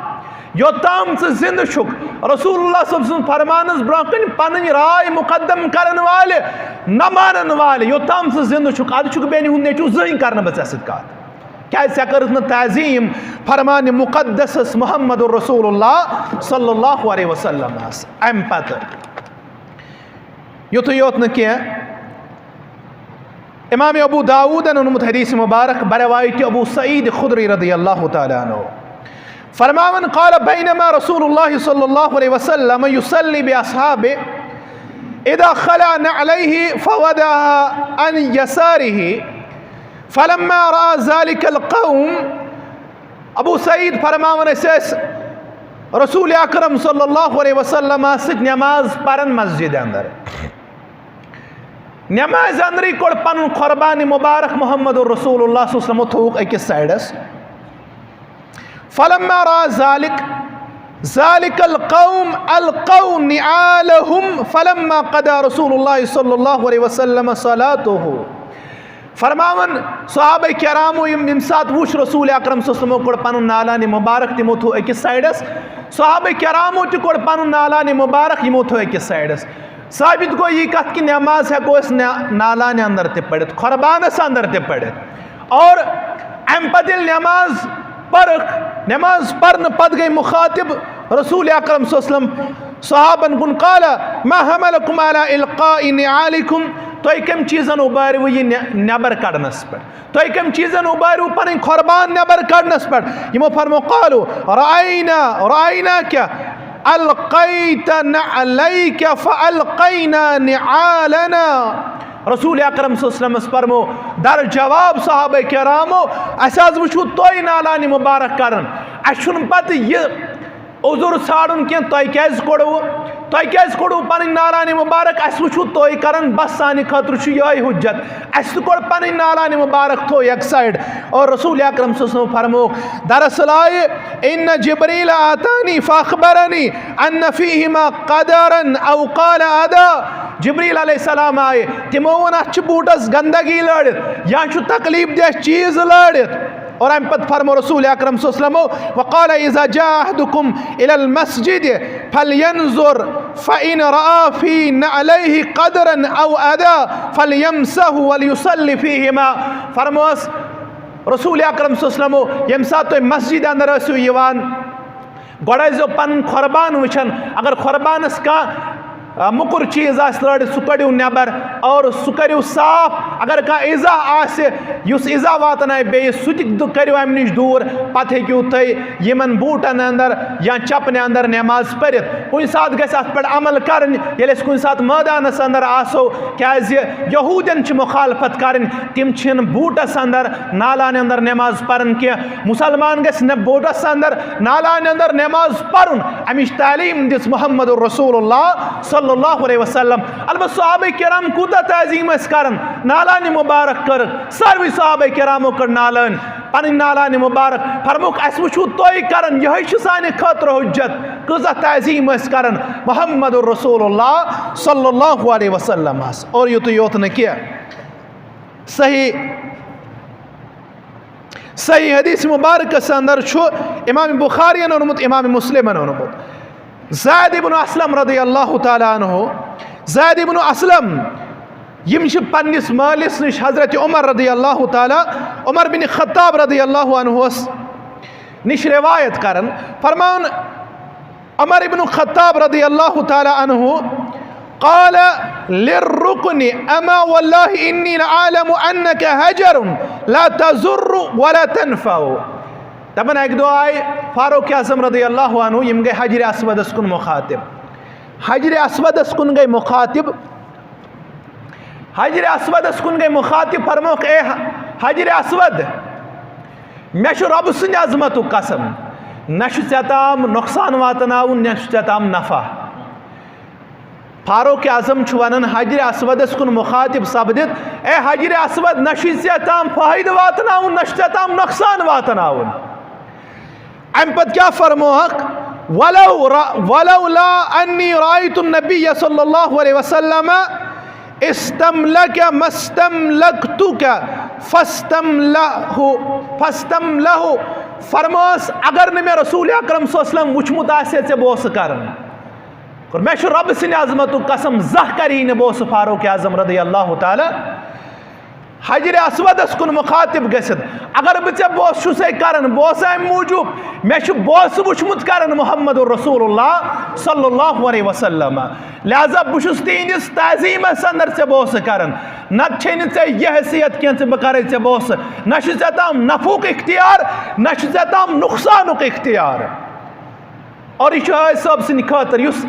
یوٚتام ژٕ زِندٕ چھُکھ۔" رسول اللہ صلی اللہ علیہ وسلم فرمانَس برٛونٛہہ کَنہِ پنٕنۍ راے مقدم کرن والہِ، نہ مانن والہِ، یوٚتام ژٕ زِندٕ چھُکھ، اَدٕ چھُکھ بیٚنہِ ہُنٛد نیٚچوٗ، زٕہٕنۍ کرٕ نہٕ بہٕ ژےٚ سۭتۍ کَتھ۔ کیٛازِ ژےٚ کٔرٕتھ نہٕ تعظیٖم فرمان مقدسس محمد رسول اللہ صلی اللہ علیہ وسلمس۔ اَمہِ پتہٕ یُتُے یوت نہٕ کینٛہہ، امام ابو داؤدن اوٚنمُت حدیث مبارک بروایت ابو سعید خدری رضی اللہ تعالیٰ عنہ۔ فرماوان، قال بينما رسول الله صلى الله عليه وسلم يصلي بأصحابه إذا خلع نعليه فوضعها عن يساره فلما رأى ذلك القوم۔ ابو سعید فرماوان، أسۍ ٲسۍ رسول اکرم صلی اللہ علیہ وسلم سۭتۍ نماز پران مسجد اندر۔ نماز اندرٕے کوٚڑ پنُن قربانِ مبارک محمد رسول اللہ صلی اللہ علیہ وسلم تھوٚوُکھ أکِس سایڈس۔ فلما رأى ذلك، ذلك القوم ألقوا نعالهم فلما قضى رسول الله صلى الله عليه وسلم صلاته۔ فرماوان، صحابہ کرامو یِم، ییٚمہِ ساتہٕ وُچھ رسول اکرم صلی اللہ علیہ وسلمو کوٚڑ پنُن نالانِ مبارک، تِمو تھوٚو أکِس سایڈس۔ صحابہ کرامو تہِ کوٚڑ پنُن نالانِ مبارک، یِمو تھوٚو أکِس سایڈس۔ ثابت گوٚو یہِ کتھ کہِ نماز ہٮ۪کو أسۍ نا-، نالانہِ اندر تہِ پٔرِتھ، قربانس اندر تہِ پٔرِتھ۔ اور امہِ پتہٕ ییٚلہِ نماز پٔرٕکھ، نماز پرنہٕ پتہٕ گٔے مخاطب رسول اکرم صلی اللہ علیہ وسلم صحابن کُن، قال ما حملكم على إلقاء نعالكم، تۄہہِ کمہِ چیٖزن اُباروٕ یہِ نٮ۪-، نٮ۪بر کڑنس پٮ۪ٹھ؟ تۄہہِ کمہِ چیٖزن اُباروٕ پنٕنۍ قربان نٮ۪بر کڑنس پٮ۪ٹھ؟ یِمو فرمو، قالوا رأينا، رأينا کیٛاہ؟ ألقيت نعليك فألقينا نعالنا۔ رسول اکرم صلی اللہ علیہ وسلمس فرمو در جواب صحابہ کرامو، اسہِ حظ وٕچھو تۄہہِ نالانِ مبارک کران، اسہِ چھُنہٕ پتہٕ یہِ عذر ژھانڈُن کینٛہہ، تۄہہِ کیازِ کوٚڑوٕ، تۄہہِ کیازِ کوٚڑوٕ پنٕنۍ نالانِ مبارک؟ اسہِ وٕچھو تُہۍ کران، بس سانہِ خٲطرٕ چھُ یِہوٚے حجت، اسہِ تہِ کوٚڑ پنٕنۍ نالانِ مبارک، تھوٚو یک سایڈ۔ اور رسول اکرم صلی اللہ علیہ وسلم فرمووُکھ، دراصل آیہِ، إن جبريل أتاني فأخبرني أن فيهما قدرا أو قال أذى۔ جبریل علیہ السلام آیہِ، تِمو ووٚن، اتھ چھِ بوٗٹس گندگی لٲڑِتھ یا چھُ تکلیف دہ چیٖز لٲڑِتھ۔ اور امہِ پتہٕ فرمو رسول اکرم صلی اللہ علیہ وسلم، وقال إذا جاء أحدكم إلى المسجد فلينظر فإن رأى في نعليه قدرا أو أذى فليمسحه وليصل فيهما۔ فرموس رسول اکرم صلی اللہ علیہ وسلم، ییٚمہِ ساتہٕ تُہۍ مسجد اندر ٲسِو یِوان، گۄڈٕ ٲسۍزیو پنُن قربان وٕچھان۔ اگر قربانس کانٛہہ آ، موٚکُر چیٖز آسہِ لٲرِتھ، سُہ کٔڑِو نٮ۪بر اور سُہ کٔرِو صاف۔ اگر کانٛہہ ایٖزا آسہِ، یُس ایٖزا واتنایہِ بیٚیِس، سُہ تہِ دُ-، کٔرِو اَمہِ نِش دوٗر۔ پتہٕ ہیٚکِو تُہۍ یِمن بوٗٹن اندر یا چپنہِ اندر نٮ۪ماز پٔرِتھ۔ کُنہِ ساتہٕ گژھِ اتھ پٮ۪ٹھ عمل کرٕنۍ، ییٚلہِ أسۍ کُنہِ ساتہٕ مٲدانس اندر آسو، کیازِ یہوٗدین چھِ مخالفت کرٕنۍ، تِم چھِنہٕ بوٗٹس اندر، نالانہِ اندر نٮ۪ماز پران کینٛہہ۔ مُسلمان گژھِ نہٕ بوٗٹس اندر، نالانہِ اندر نٮ۪ماز پرُن۔ امِچ تعلیٖم دِژ محمد رسول اللہ صلی اللہ علیہ وسلم۔ البتہ صحابہ کرام کوٗتاہ تعظیٖم ٲسۍ کران، نالانہِ مُبارک کٔرٕکھ، ساروٕے صحابہ کرامو کٔر نالٲنۍ، پنٕنۍ نالانہِ مُبارک۔ فرمووُکھ، اسہِ وٕچھِو تُہۍ کران، یِہوٚے چھُ سانہِ خٲطرٕ حُجت۔ کۭژاہ تعظیٖم ٲسۍ کران محمد رسول اللہ صلی اللہ علیہ وسلمس۔ اور یُتُے یوت نہٕ کینٛہہ، صحیح صحیح حدیث مبارکس اندر چھُ امام بخاریَن اوٚنمُت، امام مسلمن اوٚنمُت۔ زید ابن اسلم رضی اللہ تعالیٰ عنہ، زید ابن اسلم، یِم چھِ پننِس مٲلِس نِش حضرت عمر رضی اللہ تعالیٰ، عمر بن خطاب رضی اللہ عنہس نِش روایت کران، فرمان، عمر ابن خطاب رضی اللہ تعالیٰ عنہ قال للركن: اما والله اني لأعلم انك حجر لا تضر ولا تنفع۔ دپان، اکہِ دۄہ آے فاروق اعظم رضی اللہ عنہ، یِم گٔے حجر اسودس کُن مخاطب۔ حجر اسودس کُن گٔے مخاطب۔ حجر اسودس کُن گٔے مخاطب، فرمووُکھ، اے حجر اسود، مےٚ چھُ رۄبہٕ سٕنٛدِ عظمتُک قسم، نہ چھُ ژےٚ تام نۄقصان واتناوُن، نہ چھُ ژےٚ تام نفع۔ فاروق اعظم چھُ ونان حجر اسودس کُن مخاطب سپدِتھ، اے حجر اسود، نہ چھُے ژےٚ تام فٲیدٕ واتناوُن، نہ چھُ ژےٚ تام نۄقصان واتناوُن۔ امہِ پتہٕ کیٛاہ فرمووکھ؟ ولو را-، ولولا انی رأیت النبی صلی اللہ علیہ وسلم استملک مستملکتک فاستملہ، فاستملہ۔ فرموس، اگر نہٕ مےٚ رسول اکرم صلی اللہ علیہ وسلم وٕچھمُت آسہِ ہے ژےٚ بوسہٕ کران۔ اور مےٚ چھُ رۄبہٕ سٕنٛدِ عظمتُک قسم، زانٛہہ کَرِ ہی نہٕ بہٕ اوسُس فاروق اعظم رضی اللہ تعالیٰ حجر اسودس کُن مخاطب گٔژھِتھ۔ اگر بہٕ ژےٚ بوسہٕ چھُسے کران، بوسہٕ اَمہِ موٗجوٗب، مےٚ چھُ بوسہٕ وٕچھمُت کران محمد رسول اللہ صلی اللہ علیہ وسلم۔ لہذا بہٕ چھُس تِہنٛدِس تعظیٖمس اندر ژےٚ بوسہٕ کران، نتہٕ چھے نہٕ ژےٚ یہِ حیثیت کینٛہہ زِ بہٕ کرے ژےٚ بوسہٕ۔ نہ چھُ ژےٚ تام نفعُک اختیار، نہ چھُ ژےٚ تام نقصانُک اختیار۔ اور یہِ چھُ حٲج صٲب سٕنٛدِ خٲطرٕ، یُس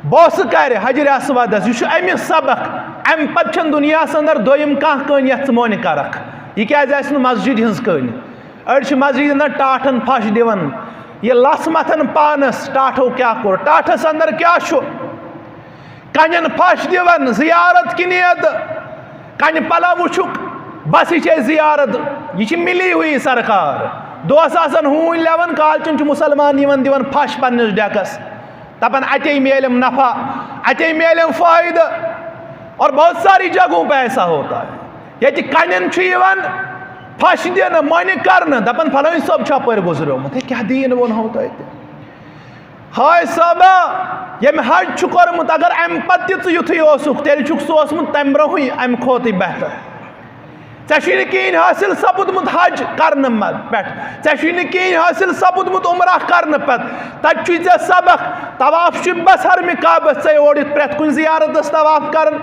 بوسہٕ کرِ حجر اسودس، یہِ چھُ أمِس سبق۔ اَمہِ پتہٕ چھَنہٕ دُنیاہَس اندر دوٚیِم کانٛہہ کٲنۍ یَتھ ژٕ مۄنہِ کرکھ۔ یہِ کیازِ آسہِ نہٕ مسجد ہٕنٛز کٲنۍ؟ أڑۍ چھِ مسجد اندر ٹاٹھن پھش دِوان، یہِ لَژھ مَتھان پانَس، ٹاٹھو کیٛاہ کوٚر؟ ٹاٹھس اندر کیٛاہ چھُ؟ کَنٮ۪ن پھش دِوان، زیارت کِنۍ یَتہٕ کَنہِ پلو وٕچھُکھ، بس یہِ چھے زیارت، یہِ چھِ مِلی ہوئی سرکار۔ دۄہس آسان ہوٗنۍ لٮ۪وان، کالچن چھُ مُسلمان یِوان دِوان پھش پننِس ڈیکس، دپان اتے میلم نفع، اتے میلم فٲیدٕ، اور بہت ساری جگہوں پہ ایسا ہوتا ہے۔ ییٚتہِ کَنٮ۪ن چھُ یِوان پھش دِنہٕ، مۄنہِ کرنہٕ، دپان فلٲنۍ صٲب چھُ اپٲرۍ گُزریومُت۔ ہے، کیٛاہ دیٖن ووٚنہو تۄہہِ تہِ؟ ہاے صٲبہ، ییٚمۍ حج چھُ کوٚرمُت، اگر اَمہِ پتہٕ تہِ ژٕ یُتھُے اوسُکھ، تیٚلہِ چھُکھ سُہ اوسمُت تَمہِ برونٛہٕے اَمہِ کھۄتٕے بہتر۔ ژےٚ چھُے نہٕ کِہیٖنۍ حٲصِل سپُدمُت حج کرنہٕ مہ-، پٮ۪ٹھ، ژےٚ چھُے نہٕ کِہیٖنۍ حٲصِل سپُدمُت عمرہ کرنہٕ پتہٕ۔ تَتہِ چھُے ژےٚ سبق، طواف چھُے بس حرمِ کعبس، ژےٚ اورٕ یِتھ پرٛٮ۪تھ کُنہِ زیارتس طواف کران،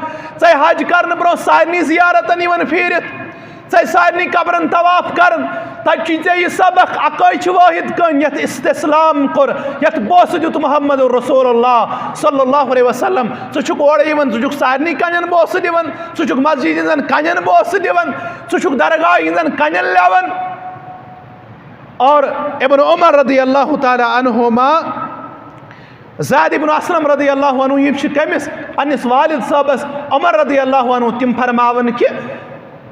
ژےٚ حج کرنہٕ برونٛہہ سارنٕے زیارتن یِوان پھیٖرِتھ۔ ژےٚ سارنٕے قبرن طواف کران، تتہِ چھُے ژےٚ یہِ سبق، اکٲے چھِ وٲحد کٔنۍ یتھ استسلام کوٚر، یتھ بوسہٕ دیُت محمد رسول اللہ صلی اللہ علیہ وسلم۔ ژٕ چھُکھ اورٕ یِوان، ژٕ چھُکھ سارنٕے کَنٮ۪ن بوسہٕ دِوان، ژٕ چھُکھ مسجد ہٕنٛزن کَنٮ۪ن بوسہٕ دِوان، ژٕ چھُکھ درگاہ ہٕنٛزن کَنٮ۪ن لٮ۪وان۔ اور ابن عمر رضی اللہ تعالیٰ عنہما، زید ابن اسلم رضی اللہ عنہ، یِم چھِ کٔمِس؟ پننِس والد صٲبس عمر رضی اللہ عنہ، تِم فرماوان کہِ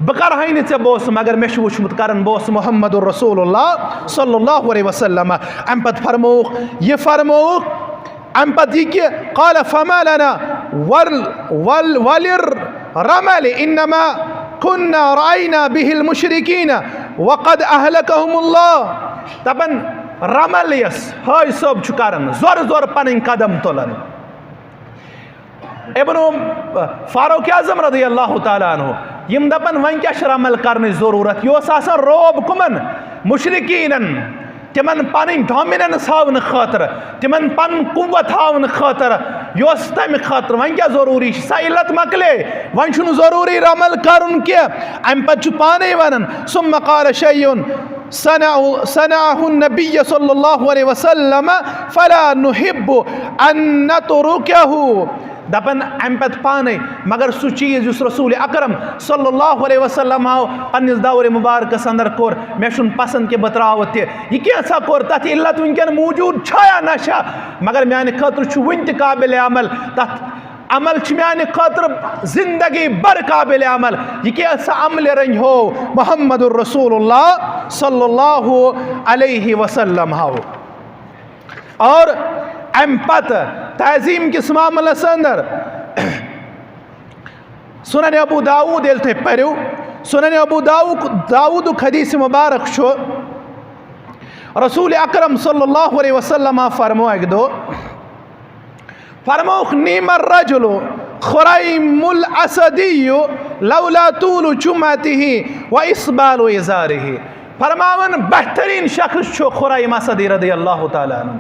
بہٕ کرہے نہٕ ژےٚ بوسہٕ، مگر مےٚ چھُ وُچھمُت کران بوسہٕ محمد رسول اللہ صلی اللہ علیہ وسلم۔ امہِ پتہٕ فرمووُکھ، یہِ فرمووُکھ، امہِ پتہٕ یہِ کہِ قال فما لنا ول-، ول-، وللرمل انما كنا رأينا به المشركين وقد اهلكهم الله۔ دپان، رمل یس حٲج صٲب چھُ کران، زورٕ زورٕ پنٕنۍ قدم تُلان۔ ابن فاروق اعظم رضی اللہ تعالیٰ عنہ، یِم دپان، وۄنۍ کیٛاہ چھِ رمل کرنٕچ ضروٗرت؟ یہِ اوس آسان رعب کٕمن؟ مشرکیٖنن۔ تِمن پنٕنۍ ڈومیننس ہاونہٕ خٲطرٕ، تِمن پنُن قوت ہاونہٕ خٲطرٕ، یہِ اوس تمہِ خٲطرٕ۔ وۄنۍ کیٛاہ ضروٗری چھِ؟ سۄ علت مۄکلے، وۄنۍ چھُنہٕ ضروٗری عمل کرُن کینٛہہ۔ امہِ پتہٕ چھُ پانے ونان، ثم قال شيء صنعه، صنعه النبي صلى الله عليه وسلم فلا نحب أن نتركه۔ دپان امہِ پتہٕ پانے، مگر سُہ چیٖز یُس رسول اکرم صلی اللہ علیہ وسلم آو پننِس دورِ مبارکس اندر کوٚر، مےٚ چھُنہٕ پسند کہِ بہٕ تراوٕ تہِ۔ یہِ کینٛژھا کوٚر، تتھ علت وٕنکیٚن موجود چھا یا نہ چھا، مگر میانہِ خٲطرٕ چھُ وُنہِ تہِ قابل عمل۔ تتھ عمل چھُ میانہِ خٲطرٕ زندگی بھر قابل عمل۔ یہِ کینٛژھا عملہِ رنگۍ ہو محمد رسول اللہ صلی اللہ علیہ وسلم ہاو۔ اور امہِ پتہٕ تعظیم کِس معاملس اندر سنن ابو داؤد ییٚلہِ تُہۍ پٔرِو، سنن ابو داؤد، داؤدُک حدیث مبارک چھُ، رسول اکرم صلی اللہ علیہ وسلم فرمو اکہِ دۄہ، فرمووُکھ، نعم الرجل خریم الاسدی لولا طول جمعته و اسبال ازاره۔ فرماوان، بہترین شخص چھُ خریم اسدی رضی اللہ تعالیٰ عنہ۔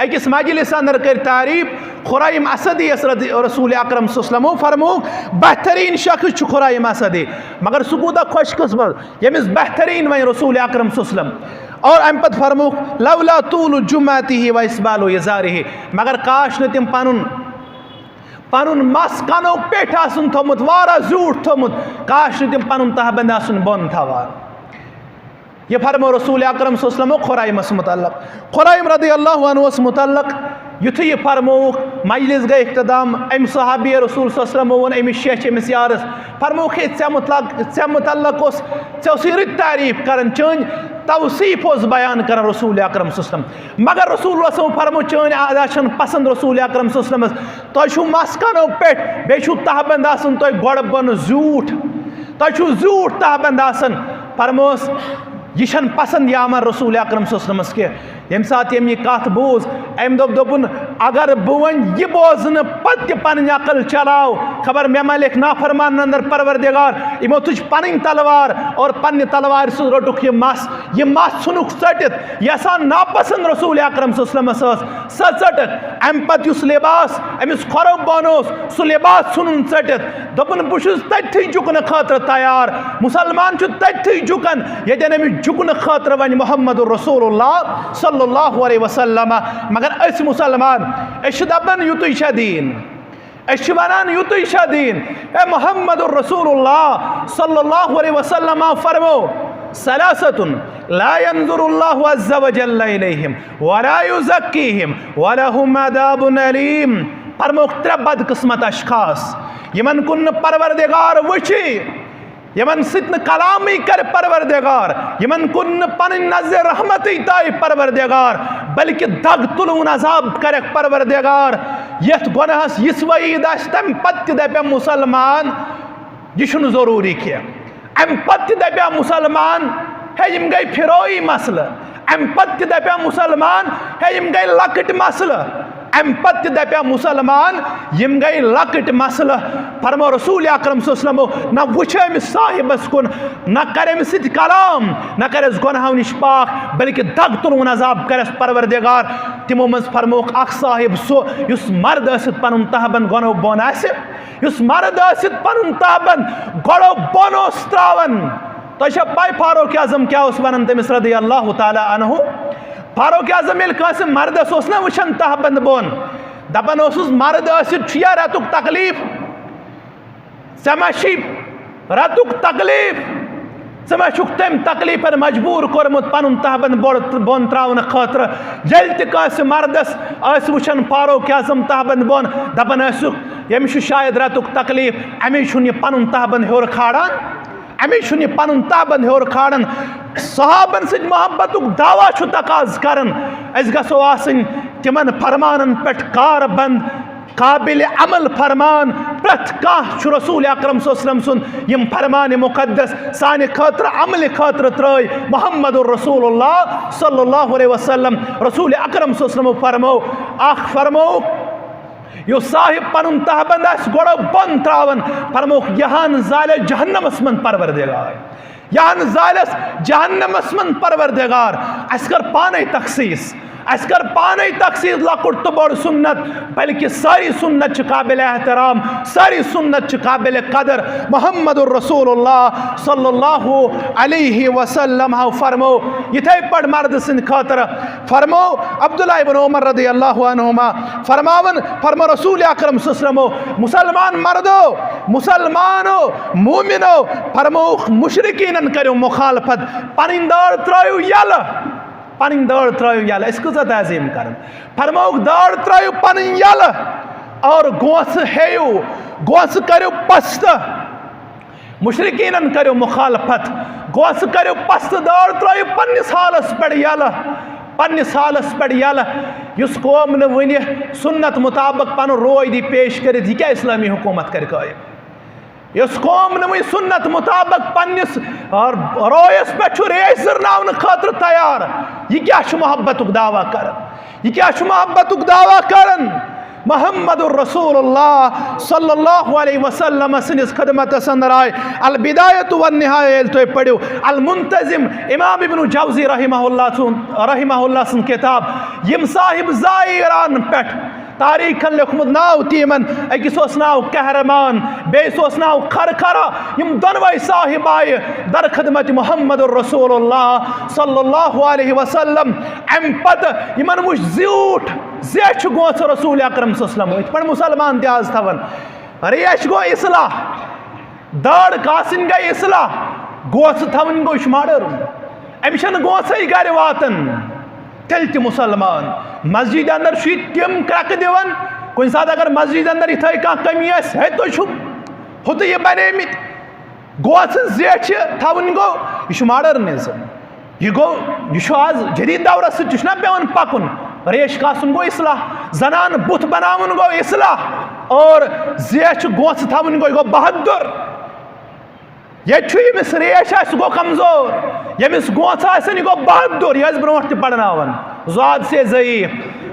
أکِس مجلس اندر کٔر تعریف خریم اسدی یس رضی، رسول اکرم صلی اللہ علیہ وسلم فرمووُکھ، بہترین شخص چھُ خریم اسدی۔ مگر سُہ کوٗتاہ خوش قسمت، ییٚمِس بہترین وۄنۍ رسول اکرم صلی اللہ علیہ وسلم۔ اور امہِ پتہٕ فرمووُکھ، لولا طول جمعته و اسبال ازاره، مگر کاش نہٕ تِم پنُن، پنُن مس کنو پیٹھ آسُن تھوٚمُت، واریاہ زیوٗٹھ تھوٚمُت، کاش نہٕ تِم پنُن تہبند آسُن بۄن تھاوان۔ یہِ فرمو رسول اکرم صلی اللہ علیہ وسلم خرائمس متعلق۔ خرائم رضی اللہ عنہس متعلق یُتھُے یہِ فرمووُکھ، مجلس گٔے اختتام۔ أمۍ صحابی رسول صلی اللہ علیہ وسلم ووٚن أمِس شیچھ، أمِس یارس، فرمووُکھ، ہے، ژےٚ متعلق، ژےٚ متعلق اوس، ژےٚ اوسُے رٕتۍ تعریف کران، چٲنۍ توصیف اوس بیان کران رسول اکرم صلی اللہ علیہ وسلم۔ مگر رسول اللہ صلی اللہ علیہ وسلم فرمو، چٲنۍ ادا چھنہٕ پسند رسول اکرم صلی اللہ علیہ وسلمس۔ تۄہہِ چھُو مس کنو پٮ۪ٹھ، بیٚیہِ چھُو تہبند آسُن تۄہہِ گۄڈٕ بۄنہٕ زیوٗٹھ۔ تۄہہِ چھُو زیوٗٹھ تہبند آسان۔ فرموس، یہِ چھَنہٕ پسند یامن رسول اکرم صلی اللہ علیہ وسلمس کینٛہہ۔ ییٚمہِ ساتہٕ ییٚمۍ یہِ کتھ بوٗز، أمۍ دوٚپ، دوٚپُن، اگر بہٕ وۄنۍ یہِ بوزنہٕ پتہٕ تہِ پنٕنۍ عقل چلاو، خبر مےٚ ما لیکھِ نافرمانن اندر پروردگار۔ یِمو تُج پنٕنۍ تلوار اور پننہِ تلوارِ سۭتۍ روٚٹُکھ یہِ مس۔ یہِ مس ژھُنُکھ ژٔٹِتھ۔ یۄس سا ناپسند رسول اکرم صلی اللہ علیہ وسلمس ٲس، سۄ ژٔٹٕکھ۔ امہِ پتہٕ یُس لباس أمِس کھۄرو بۄن اوس، سُہ لباس ژھُنُن ژٔٹِتھ۔ دوٚپُن، بہٕ چھُس تٔتتھٕے جُکنہٕ خٲطرٕ تیار۔ مُسلمان چھُ تٔتتھٕے جُکان، ییٚتٮ۪ن أمِس جُکنہٕ خٲطرٕ وَنہِ محمد رسول اللہ صلی اللہ علیہ وسلم۔ مگر أسۍ مُسلمان، أسۍ چھِ دَپان، یُتُے چھا دیٖن؟ أسۍ چھِ وَنان، یُتُے چھا دیٖن؟ اے محمد رسول اللہ صلی اللہ علیہ وسلم فرمو، ثلاثة لا ينظر الله عز وجل إليهم ولا يزكيهم ولهم عذاب أليم۔ فرموکھ، ترٛےٚ بدقسمت اشخاص، یِمن کُن نہٕ پروردگار وٕچھِ، یِمن سۭتۍ نہٕ کلامٕے کرِ پروردگار، یِمن کُن نہٕ پنٕنۍ نظرِ رحمتٕے تایہِ پروردگار، بلکہِ دگ تُلوُن عذاب کرٮ۪کھ پروردگار۔ یتھ گۄناہس یِژھ وعید آسہِ، تمہِ پتہٕ تہِ دپیٛا مُسلمان، یہِ چھُنہٕ ضروٗری کینٛہہ۔ امہِ پتہٕ تہِ دپیٛا مُسلمان، ہے، یِم گٔے پھِرٲیی مسلہٕ۔ امہِ پتہٕ تہِ دپیٛا مُسلمان، ہے، یِم گٔے لۄکٕٹۍ مسلہٕ۔ امہِ پتہٕ تہِ دپیٛا مُسلمان، یِم گٔے لۄکٕٹۍ مسلہٕ۔ فرمو رسول اکرم صلی اللہ علیہ وسلمو، نہ وٕچھ أمِس صاحبس کُن، نہ کرِ أمِس سۭتۍ کلام، نہ کرٮ۪س گۄناہو نِش پاک، بلکہِ دگ تُلوُن عذاب کرٮ۪س پروردگار۔ تِمو منٛز فرموکھ اکھ صاحب سُہ، یُس مرد ٲسِتھ پنُن تہبند گۄناہو بۄن آسہِ، یُس مرد ٲسِتھ پنُن تہبند گۄڈو بۄن اوس تراوان۔ تۄہہِ چھا پاے فاروق اعظم کیٛاہ اوس ونان تٔمِس رضی اللہ تعالیٰ عنہ؟ فاروق اعظم ییٚلہِ کٲنٛسہِ مردس اوس نہ وٕچھان تہبند بۄن، دپان اوسُس، مرد ٲسِتھ چھُ یا رٮ۪تُک تکلیف، ژےٚ ما چھی رٮ۪تُک تکلیف؟ ژٕ ما چھُکھ تٔمۍ تکلیفن مجبوٗر کوٚرمُت پنُن تہبند بۄڑ-، بۄن تراونہٕ خٲطرٕ؟ ییٚلہِ تہِ کٲنٛسہِ مردس ٲسۍ وٕچھان فاروق اعظم تہبند بۄن، دپان ٲسِکھ، ییٚمِس چھُ شاید رٮ۪تُک تکلیف، امی چھُنہٕ یہِ پنُن تہبند ہیوٚر کھالان، امی چھُنہٕ یہِ پنُن تہبند ہیوٚر کھالان۔ صحابن سۭتۍ محبتُک دعویٰ چھُ تقاضہٕ کران، أسۍ گژھو آسٕنۍ تِمن فرمانن پٮ۪ٹھ کاربند، قابل عمل فرمان۔ پرٛٮ۪تھ کانٛہہ چھُ رسول اکرم صلی اللہ علیہ وسلم سُنٛد یِم فرمان مقدس سانہِ خٲطرٕ عملہِ خٲطرٕ ترٲے محمد رسول اللہ صلی اللہ علیہ وسلم۔ رسول اکرم صلی اللہ علیہ وسلم فرمو، اکھ فرمو، یُس صاحب پنُن تہبند آسہِ گۄڈٕ بۄن تراوان، فرموکھ، یہِ ہن زالہِ جہنمس منٛز پروردگار۔ یا نہٕ زالٮ۪س جہنمس منٛز پروردگار۔ اسہِ کر پانے تخصیص، اسہِ کر پانے تخصیص لۄکُٹ تہٕ بوٚڑ سنت، بلکہ سٲری سنت چھِ قابل احترام، سٲری سنت چھِ قابل قدر۔ محمد رسول اللہ صلی اللہ علیہ وسلم ہو فرمو یِتھے پٲٹھۍ مردٕ سٕنٛدِ خٲطرٕ، فرمو عبداللہ ابن عمر رضی اللہ عنہما فرماون، فرمو رسول اکرم صلی اللہ علیہ وسلمو، مسلمان مردو، مسلمانو، مومنو، فرمووُکھ مشرکینن کٔرِو مخالفت، پنٕنۍ دٲر ترٲیِو یلہٕ، پنٕنۍ دٲر ترٲیِو یلہٕ۔ أسۍ کۭژاہ تعظیم کران۔ فرمووُکھ دٲر ترٲیِو پنٕنۍ یلہٕ اور گونٛسہٕ ہیٚیِو، گونٛسہٕ کٔرِو پستہٕ۔ مشرکینن کٔرِو مخالفت، گونٛسہٕ کٔرِو پستہٕ، دٲر ترٲیِو پننِس حالس پٮ۪ٹھ یلہٕ، پننِس حالس پٮ۪ٹھ یلہٕ۔ یُس قوم نہٕ وُنہِ سنت مطابق پنُن روے دی پیش کٔرِتھ، یہِ کیٛاہ اسلامی حکومت کرِ قٲیِم؟ یُس قوم نہٕ وُنہِ سنت مطابق پننِس، آ، رویس پٮ۪ٹھ چھُ ریش زٕرناونہٕ خٲطرٕ تیار، یہِ کیٛاہ چھُ محبتُک دعویٰ کران؟ یہِ کیٛاہ چھُ محبتُک دعویٰ کران؟ محمد رسول اللہ صلی اللہ علیہ وسلم سٕنٛدِس خدمتس اندر آے۔ البدایۃ والنہایہ ییٚلہِ تُہۍ پٔرِو، المنتظم امام ابن جوزی رحمہ اللہ سُنٛد، رحمہ اللہ سٕنٛز کتاب، یِم صاحب زائران پٮ۪ٹھ تاریخن لیوٚکھمُت ناو تہِ یِمن، أکِس اوس ناو قہرمان، بیٚیِس اوس ناو خرخرہ۔ یِم دۄنوَے صاحب آیہِ در خدمت محمد رسول اللہ صلی اللہ علیہ وسلم۔ امہِ پتہٕ یِمن وُچھ زیوٗٹھ زیچھِ گونٛسہٕ رسول اکرم صلی اللہ علیہ وسلم، یِتھ پٲٹھۍ مسلمان تہِ آز تھاوان۔ ریش گوٚو اصلاح، دٲڑ کاسٕنۍ گٔے اصلاح، گونٛسہٕ تھاوٕنۍ گوٚو، یہِ چھُ ماڈٲرٕن۔ أمِس چھَنہٕ گونٛسَے گرِ واتان، تیٚلہِ تہِ مسلمان۔ مسجد اندر چھُ یہِ تِم کرٛٮ۪کہٕ دِوان، کُنہِ ساتہٕ اگر مسجد اندر یِتھَے کانٛہہ کٔمی آسہِ، ہے تُہۍ چھِو ہُتہٕ یہِ بنیمٕتۍ۔ گونٛسہٕ زیچھِ تھاوٕنۍ گوٚو، یہِ چھُ ماڈرنزم۔ یہِ گوٚو، یہِ چھُ آز جدید دورس سۭتۍ، یہِ چھُنہ پٮ۪وان پکُن۔ ریش کاسُن گوٚو اصلاح، زنان بُتھ بناوُن گوٚو اصلاح، اور زیچھِ گونٛسہٕ تھاوٕنۍ گوٚو، یہِ گوٚو بہادُر۔ ییٚتہِ چھُ ییٚمِس ریش آسہِ، سُہ گوٚو کمزور، ییٚمِس گونٛسہٕ آسن، یہِ گوٚو بہادُر، یہِ ٲسۍ برونٛٹھ تہِ پرناوان، زاد سے ضعیف،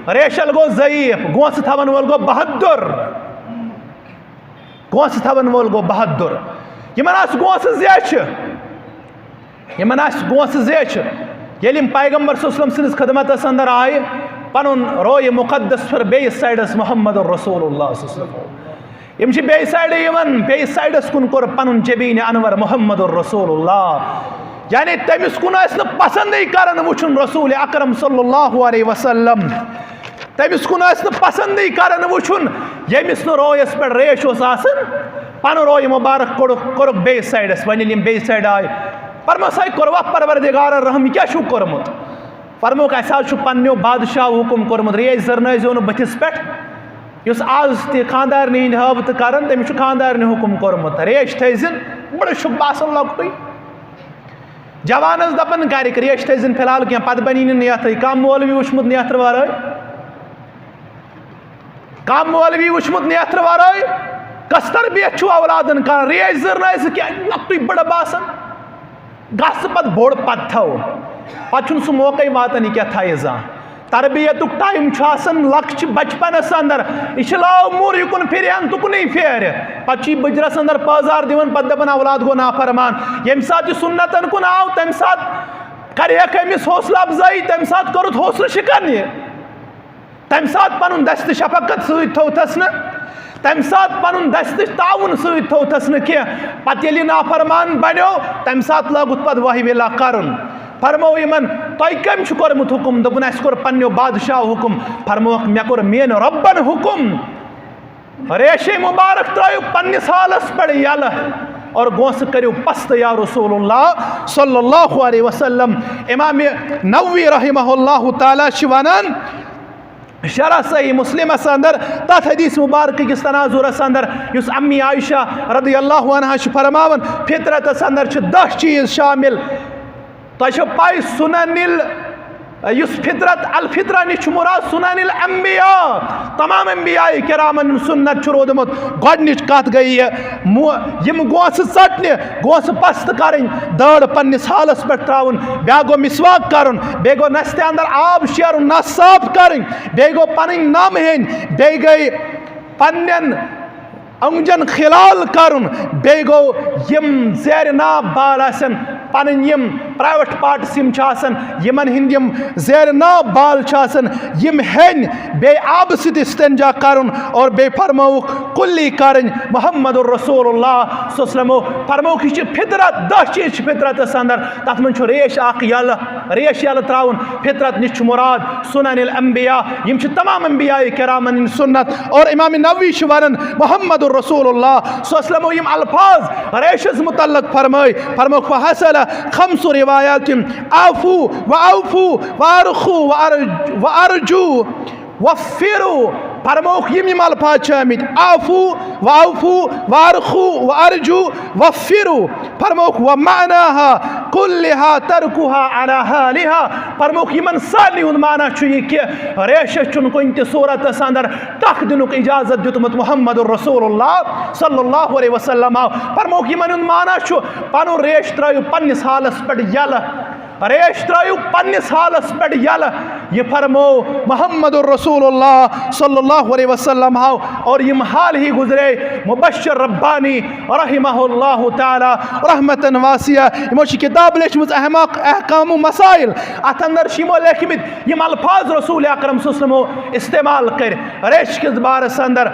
ریشل گوٚو ضعیف، گونٛسہٕ تھاون وول گوٚو بہادُر۔ گونٛسہٕ تھاون وول گوٚو بہادُر۔ یِمن آسہٕ گونٛسہٕ زیچھِ، یِمن آسہٕ گونٛسہٕ زیچھِ۔ ییٚلہِ یِم پیغمبر صلی اللہ علیہ وسلم سٕنٛدِس خدمتس اندر آیہِ، پنُن رویہِ مقدس پھِر بیٚیِس سایڈس محمد رسول اللہ صلی اللہ علیہ وسلم۔ یِم چھِ بیٚیہِ سایڈٕ یِوان، بیٚیِس سایڈس کُن کوٚر پنُن جبین انور محمد رسول اللہ۔ یعنی تٔمِس کُن ٲسۍ نہٕ پسندٕے کران وٕچھُن رسول اکرم صلی اللہ علیہ وسلم۔ تٔمِس کُن ٲسۍ نہٕ پسندٕے کران وٕچھُن، ییٚمِس نہٕ رویس پٮ۪ٹھ ریش اوس آسان۔ پنُن رویہِ مبارک کوٚڑُکھ، کوٚرُکھ بیٚیِس سایڈس۔ وۄنۍ ییٚلہِ یِم بیٚیِس سایڈٕ آیہِ، فرموس، ہے کوٚروا پروردگارن رحم، یہِ کیٛاہ چھُو کوٚرمُت؟ فرموکھ، اسہِ حظ چھُ پننیو بادشاہو حُکُم کوٚرمُت، ریش زرنٲیزیو نہٕ بٕتھِس پٮ۪ٹھ۔ یُس آز تہِ خاندارنہِ ہِنٛدۍ ہٲبتہٕ کران، تٔمِس چھُ خاندارنہِ حُکُم کوٚرمُت، ریش تھٲیزِن، بڑٕ چھُکھ باسان لۄکٹُے۔ جوانس دپان گرِکۍ، ریش تھٲیزِن فی الحال کینٛہہ، پتہٕ بنی نہٕ نیتھٕے۔ کانٛہہ مولوی وٕچھمُت نیتھرٕ ورٲے؟ کانٛہہ مولوی وٕچھمُت نیتھرٕ ورٲے؟ کس تربیت چھُو اولادن کران؟ ریش زرنٲیزِ کینٛہہ، لۄکٹُے بڑٕ باسان۔ گژھ ژٕ پتہٕ بوٚڑ، پتہٕ تھاو۔ پتہٕ چھُنہٕ سُہ موقعے واتان یہِ کیٛاہ تھایہِ زانٛہہ۔ تربیتُک ٹایم چھُ آسان لۄکچہِ بچپنس اندر۔ یہِ چھِ لاموٗر، یہِ کُن پھِرِ ہا نہٕ تُکنُے پھیرِ۔ پتہٕ چھُ یہِ بٕجرس اندر پٲزار دِوان، پتہٕ دپان اولاد گوٚو نافرمان۔ ییٚمہِ ساتہٕ یہِ سُنتن کُن آو، تمہِ ساتہٕ کرِ ہا أمِس حوصلہٕ افزٲیی، تمہِ ساتہٕ کوٚرُتھ حوصلہٕ شکن یہِ۔ تمہِ ساتہٕ پنُن دست شفقت سۭتۍ تھوتھس نہٕ، تمہِ ساتہٕ پنُن دست تعاون سۭتۍ تھوتھس نہٕ کینٛہہ۔ پتہٕ ییٚلہِ یہِ نافرمان بنیو، تمہِ ساتہٕ لوگُتھ پتہٕ واہ ویلا کرُن۔ فرموو یِمن، تۄہہِ کٔمۍ چھُ کوٚرمُت حُکُم؟ دوٚپُن، اسہِ کوٚر پننیو بادشاہو حُکُم۔ فرمووُکھ، مےٚ کوٚر میٲنۍ رۄبن حُکُم۔ ریشے مبارک ترٲیِو پننِس حالس پٮ۪ٹھ یلہٕ اور گونٛسہٕ کٔرِو پستہٕ، یا رسول اللہ صلی اللہ علیہ وسلم۔ امام نووی رحمہ اللہ تعالیٰ چھِ ونان، شرح صحیح مسلمس اندر، تتھ حدیث مبارک کِس تناظرس اندر، یُس امی عائشہ رضی اللہ عنہا چھِ فرماوان، فطرتس اندر چھِ دَہ چیٖز شامل۔ تۄہہِ چھو پاے سنن ال-، یُس فطرت، الفطرہ نِش چھُ مراد سنن الانبیاء، تمام انبیاء کرامن ہُنٛد سنت چھُ روٗدمُت۔ گۄڈٕنِچ کتھ گٔے یہِ، مو-، یِم گونٛسہٕ ژٹنہِ، گونٛسہٕ پست کرٕنۍ، دٲڑ پننِس حالس پٮ۪ٹھ ترٛاوُن، بیٛاکھ گوٚو مسواک کرُن، بیٚیہِ گوٚو نستہِ اندر آب شیرُن، نس صاف کرٕنۍ، بیٚیہِ گوٚو پنٕنۍ نم ہیٚنۍ، بیٚیہِ گٔے پننٮ۪ن أنٛگجن خلال کرُن، بیٚیہِ گوٚو یِم زیرِ ناو بال آسن، پنٕنۍ یِم پرائیویٹ پارٹس یِم چھِ آسان، یِمن ہٕنٛدۍ یِم زیر ناو بال چھِ آسان، یِم ہیٚنۍ، بیٚیہِ آبہٕ سۭتۍ استنجا کرُن، اور بیٚیہِ فرمووُکھ کُلی کرٕنۍ۔ محمد رسول اللہ صلی اللہ علیہ وسلم فرمووُکھ، یہِ چھِ فطرت، دَہ چیٖز چھِ فطرتس اندر، تتھ منٛز چھُ ریش اکھ یلہٕ، ریش یلہٕ تراوُن، فطرت نِش چھُ مراد سنن الانبیاء، یِم چھِ تمام انبیاء کرامن ہٕنٛدۍ سنت۔ اور امام نووی چھُ ونان، محمد رسول اللہ صلی اللہ علیہ وسلم یِم الفاظ ریشس متعلق فرمٲے، فرمووُکھ، فحصل خمس روایات، اعفو و اوفو و ارخو و ارج-، و ارجو وفرو۔ فرمووُکھ، یِم یِم الفاظ چھِ آمٕتۍ، اعفو و اوفو و ارخو و ارجو وفرو۔ فرمووُکھ، ومعناها كلها تركها على حالها۔ فرمووُکھ، یِمن سارنٕے ہُنٛد معنی چھُ یہِ کہِ ریشس چھُنہٕ کُنہِ تہِ صورتس اندر ٹکھ دِنُک اجازت دیُتمُت محمد رسول اللہ صلی اللہ علیہ وسلم۔ فرمووُکھ، یِمن ہُنٛد معنی چھُ، پنُن ریش ترٲیِو پننِس حالس پٮ۪ٹھ یلہٕ، ریش ترٲیِو پننِس حالس پٮ۪ٹھ یلہٕ۔ یہِ فرموو محمد رسول اللہ صلی اللہ علیہ وسلم۔ اور یِم حال ہی گزرے مبشر ربانی رحمہ اللہ تعالی رحمتن واسعہ، یِمو چھِ کتاب لیچھمٕژ احمق احکام و مسائل، اتھ اندر چھِ یِمو لیکھمٕتۍ یِم الفاظ رسول اکرم صلی اللہ علیہ وسلم استعمال کٔرۍ ریش کِس بارس اندر۔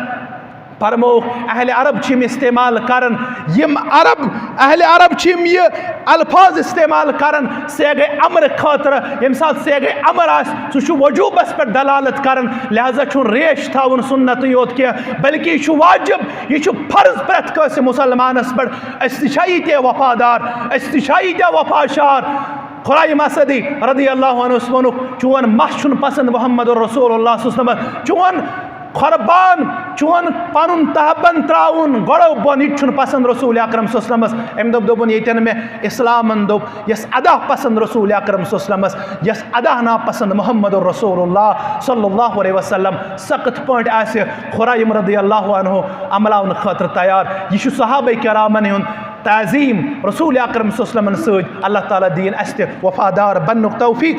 فرمووُکھ، اہل عرب چھِ یِم استعمال کران، یِم عرب، اہل عرب چھِ یِم یہِ الفاظ استعمال کران سیغہ امر خٲطرٕ۔ ییٚمہِ ساتہٕ سیغہ امر آسہِ، سُہ چھُ وجوبس پٮ۪ٹھ دلالت کران، لہذا چھُنہٕ ریش تھاوُن سنتٕے یوت کینٛہہ، بلکہ یہِ چھُ واجب، یہِ چھُ فرض پرٛٮ۪تھ کٲنٛسہِ مسلمانس پٮ۪ٹھ۔ أسۍ تہِ چھا ییٖتیٛاہ وفادار، أسۍ تہِ چھا ییٖتیٛاہ وفاشار؟ خریم اسدی رضی اللہ عنہ ووٚنُکھ، چون مس چھُنہٕ پسند محمد رسول اللہ صلی اللہ علیہ وسلم، چون قربان، چون پنُن تہبند تراوُن گۄڈو بۄن، یہِ تہِ چھُنہٕ پسند رسول اکرم صلی اللہ علیہ وسلمس۔ أمۍ دوٚپ، دوٚپُن، ییٚتٮ۪ن مےٚ اسلامن دوٚپ، یۄس ادا پسند رسول اکرم صلی اللہ علیہ وسلمس، یۄس ادا ناپسند محمد رسول اللہ صلی اللہ علیہ وسلم، سخت پٲٹھۍ آسہِ خریم رضی اللہ عنہ عملاونہٕ خٲطرٕ تیار۔ یہِ چھُ صحابہ کرامن ہُنٛد تعظیم، رسول اکرم صلی اللہ علیہ وسلمن سۭتۍ۔ اللہ تعالیٰ دِیِن اَسہِ تہِ وفادار بننُک توفیق۔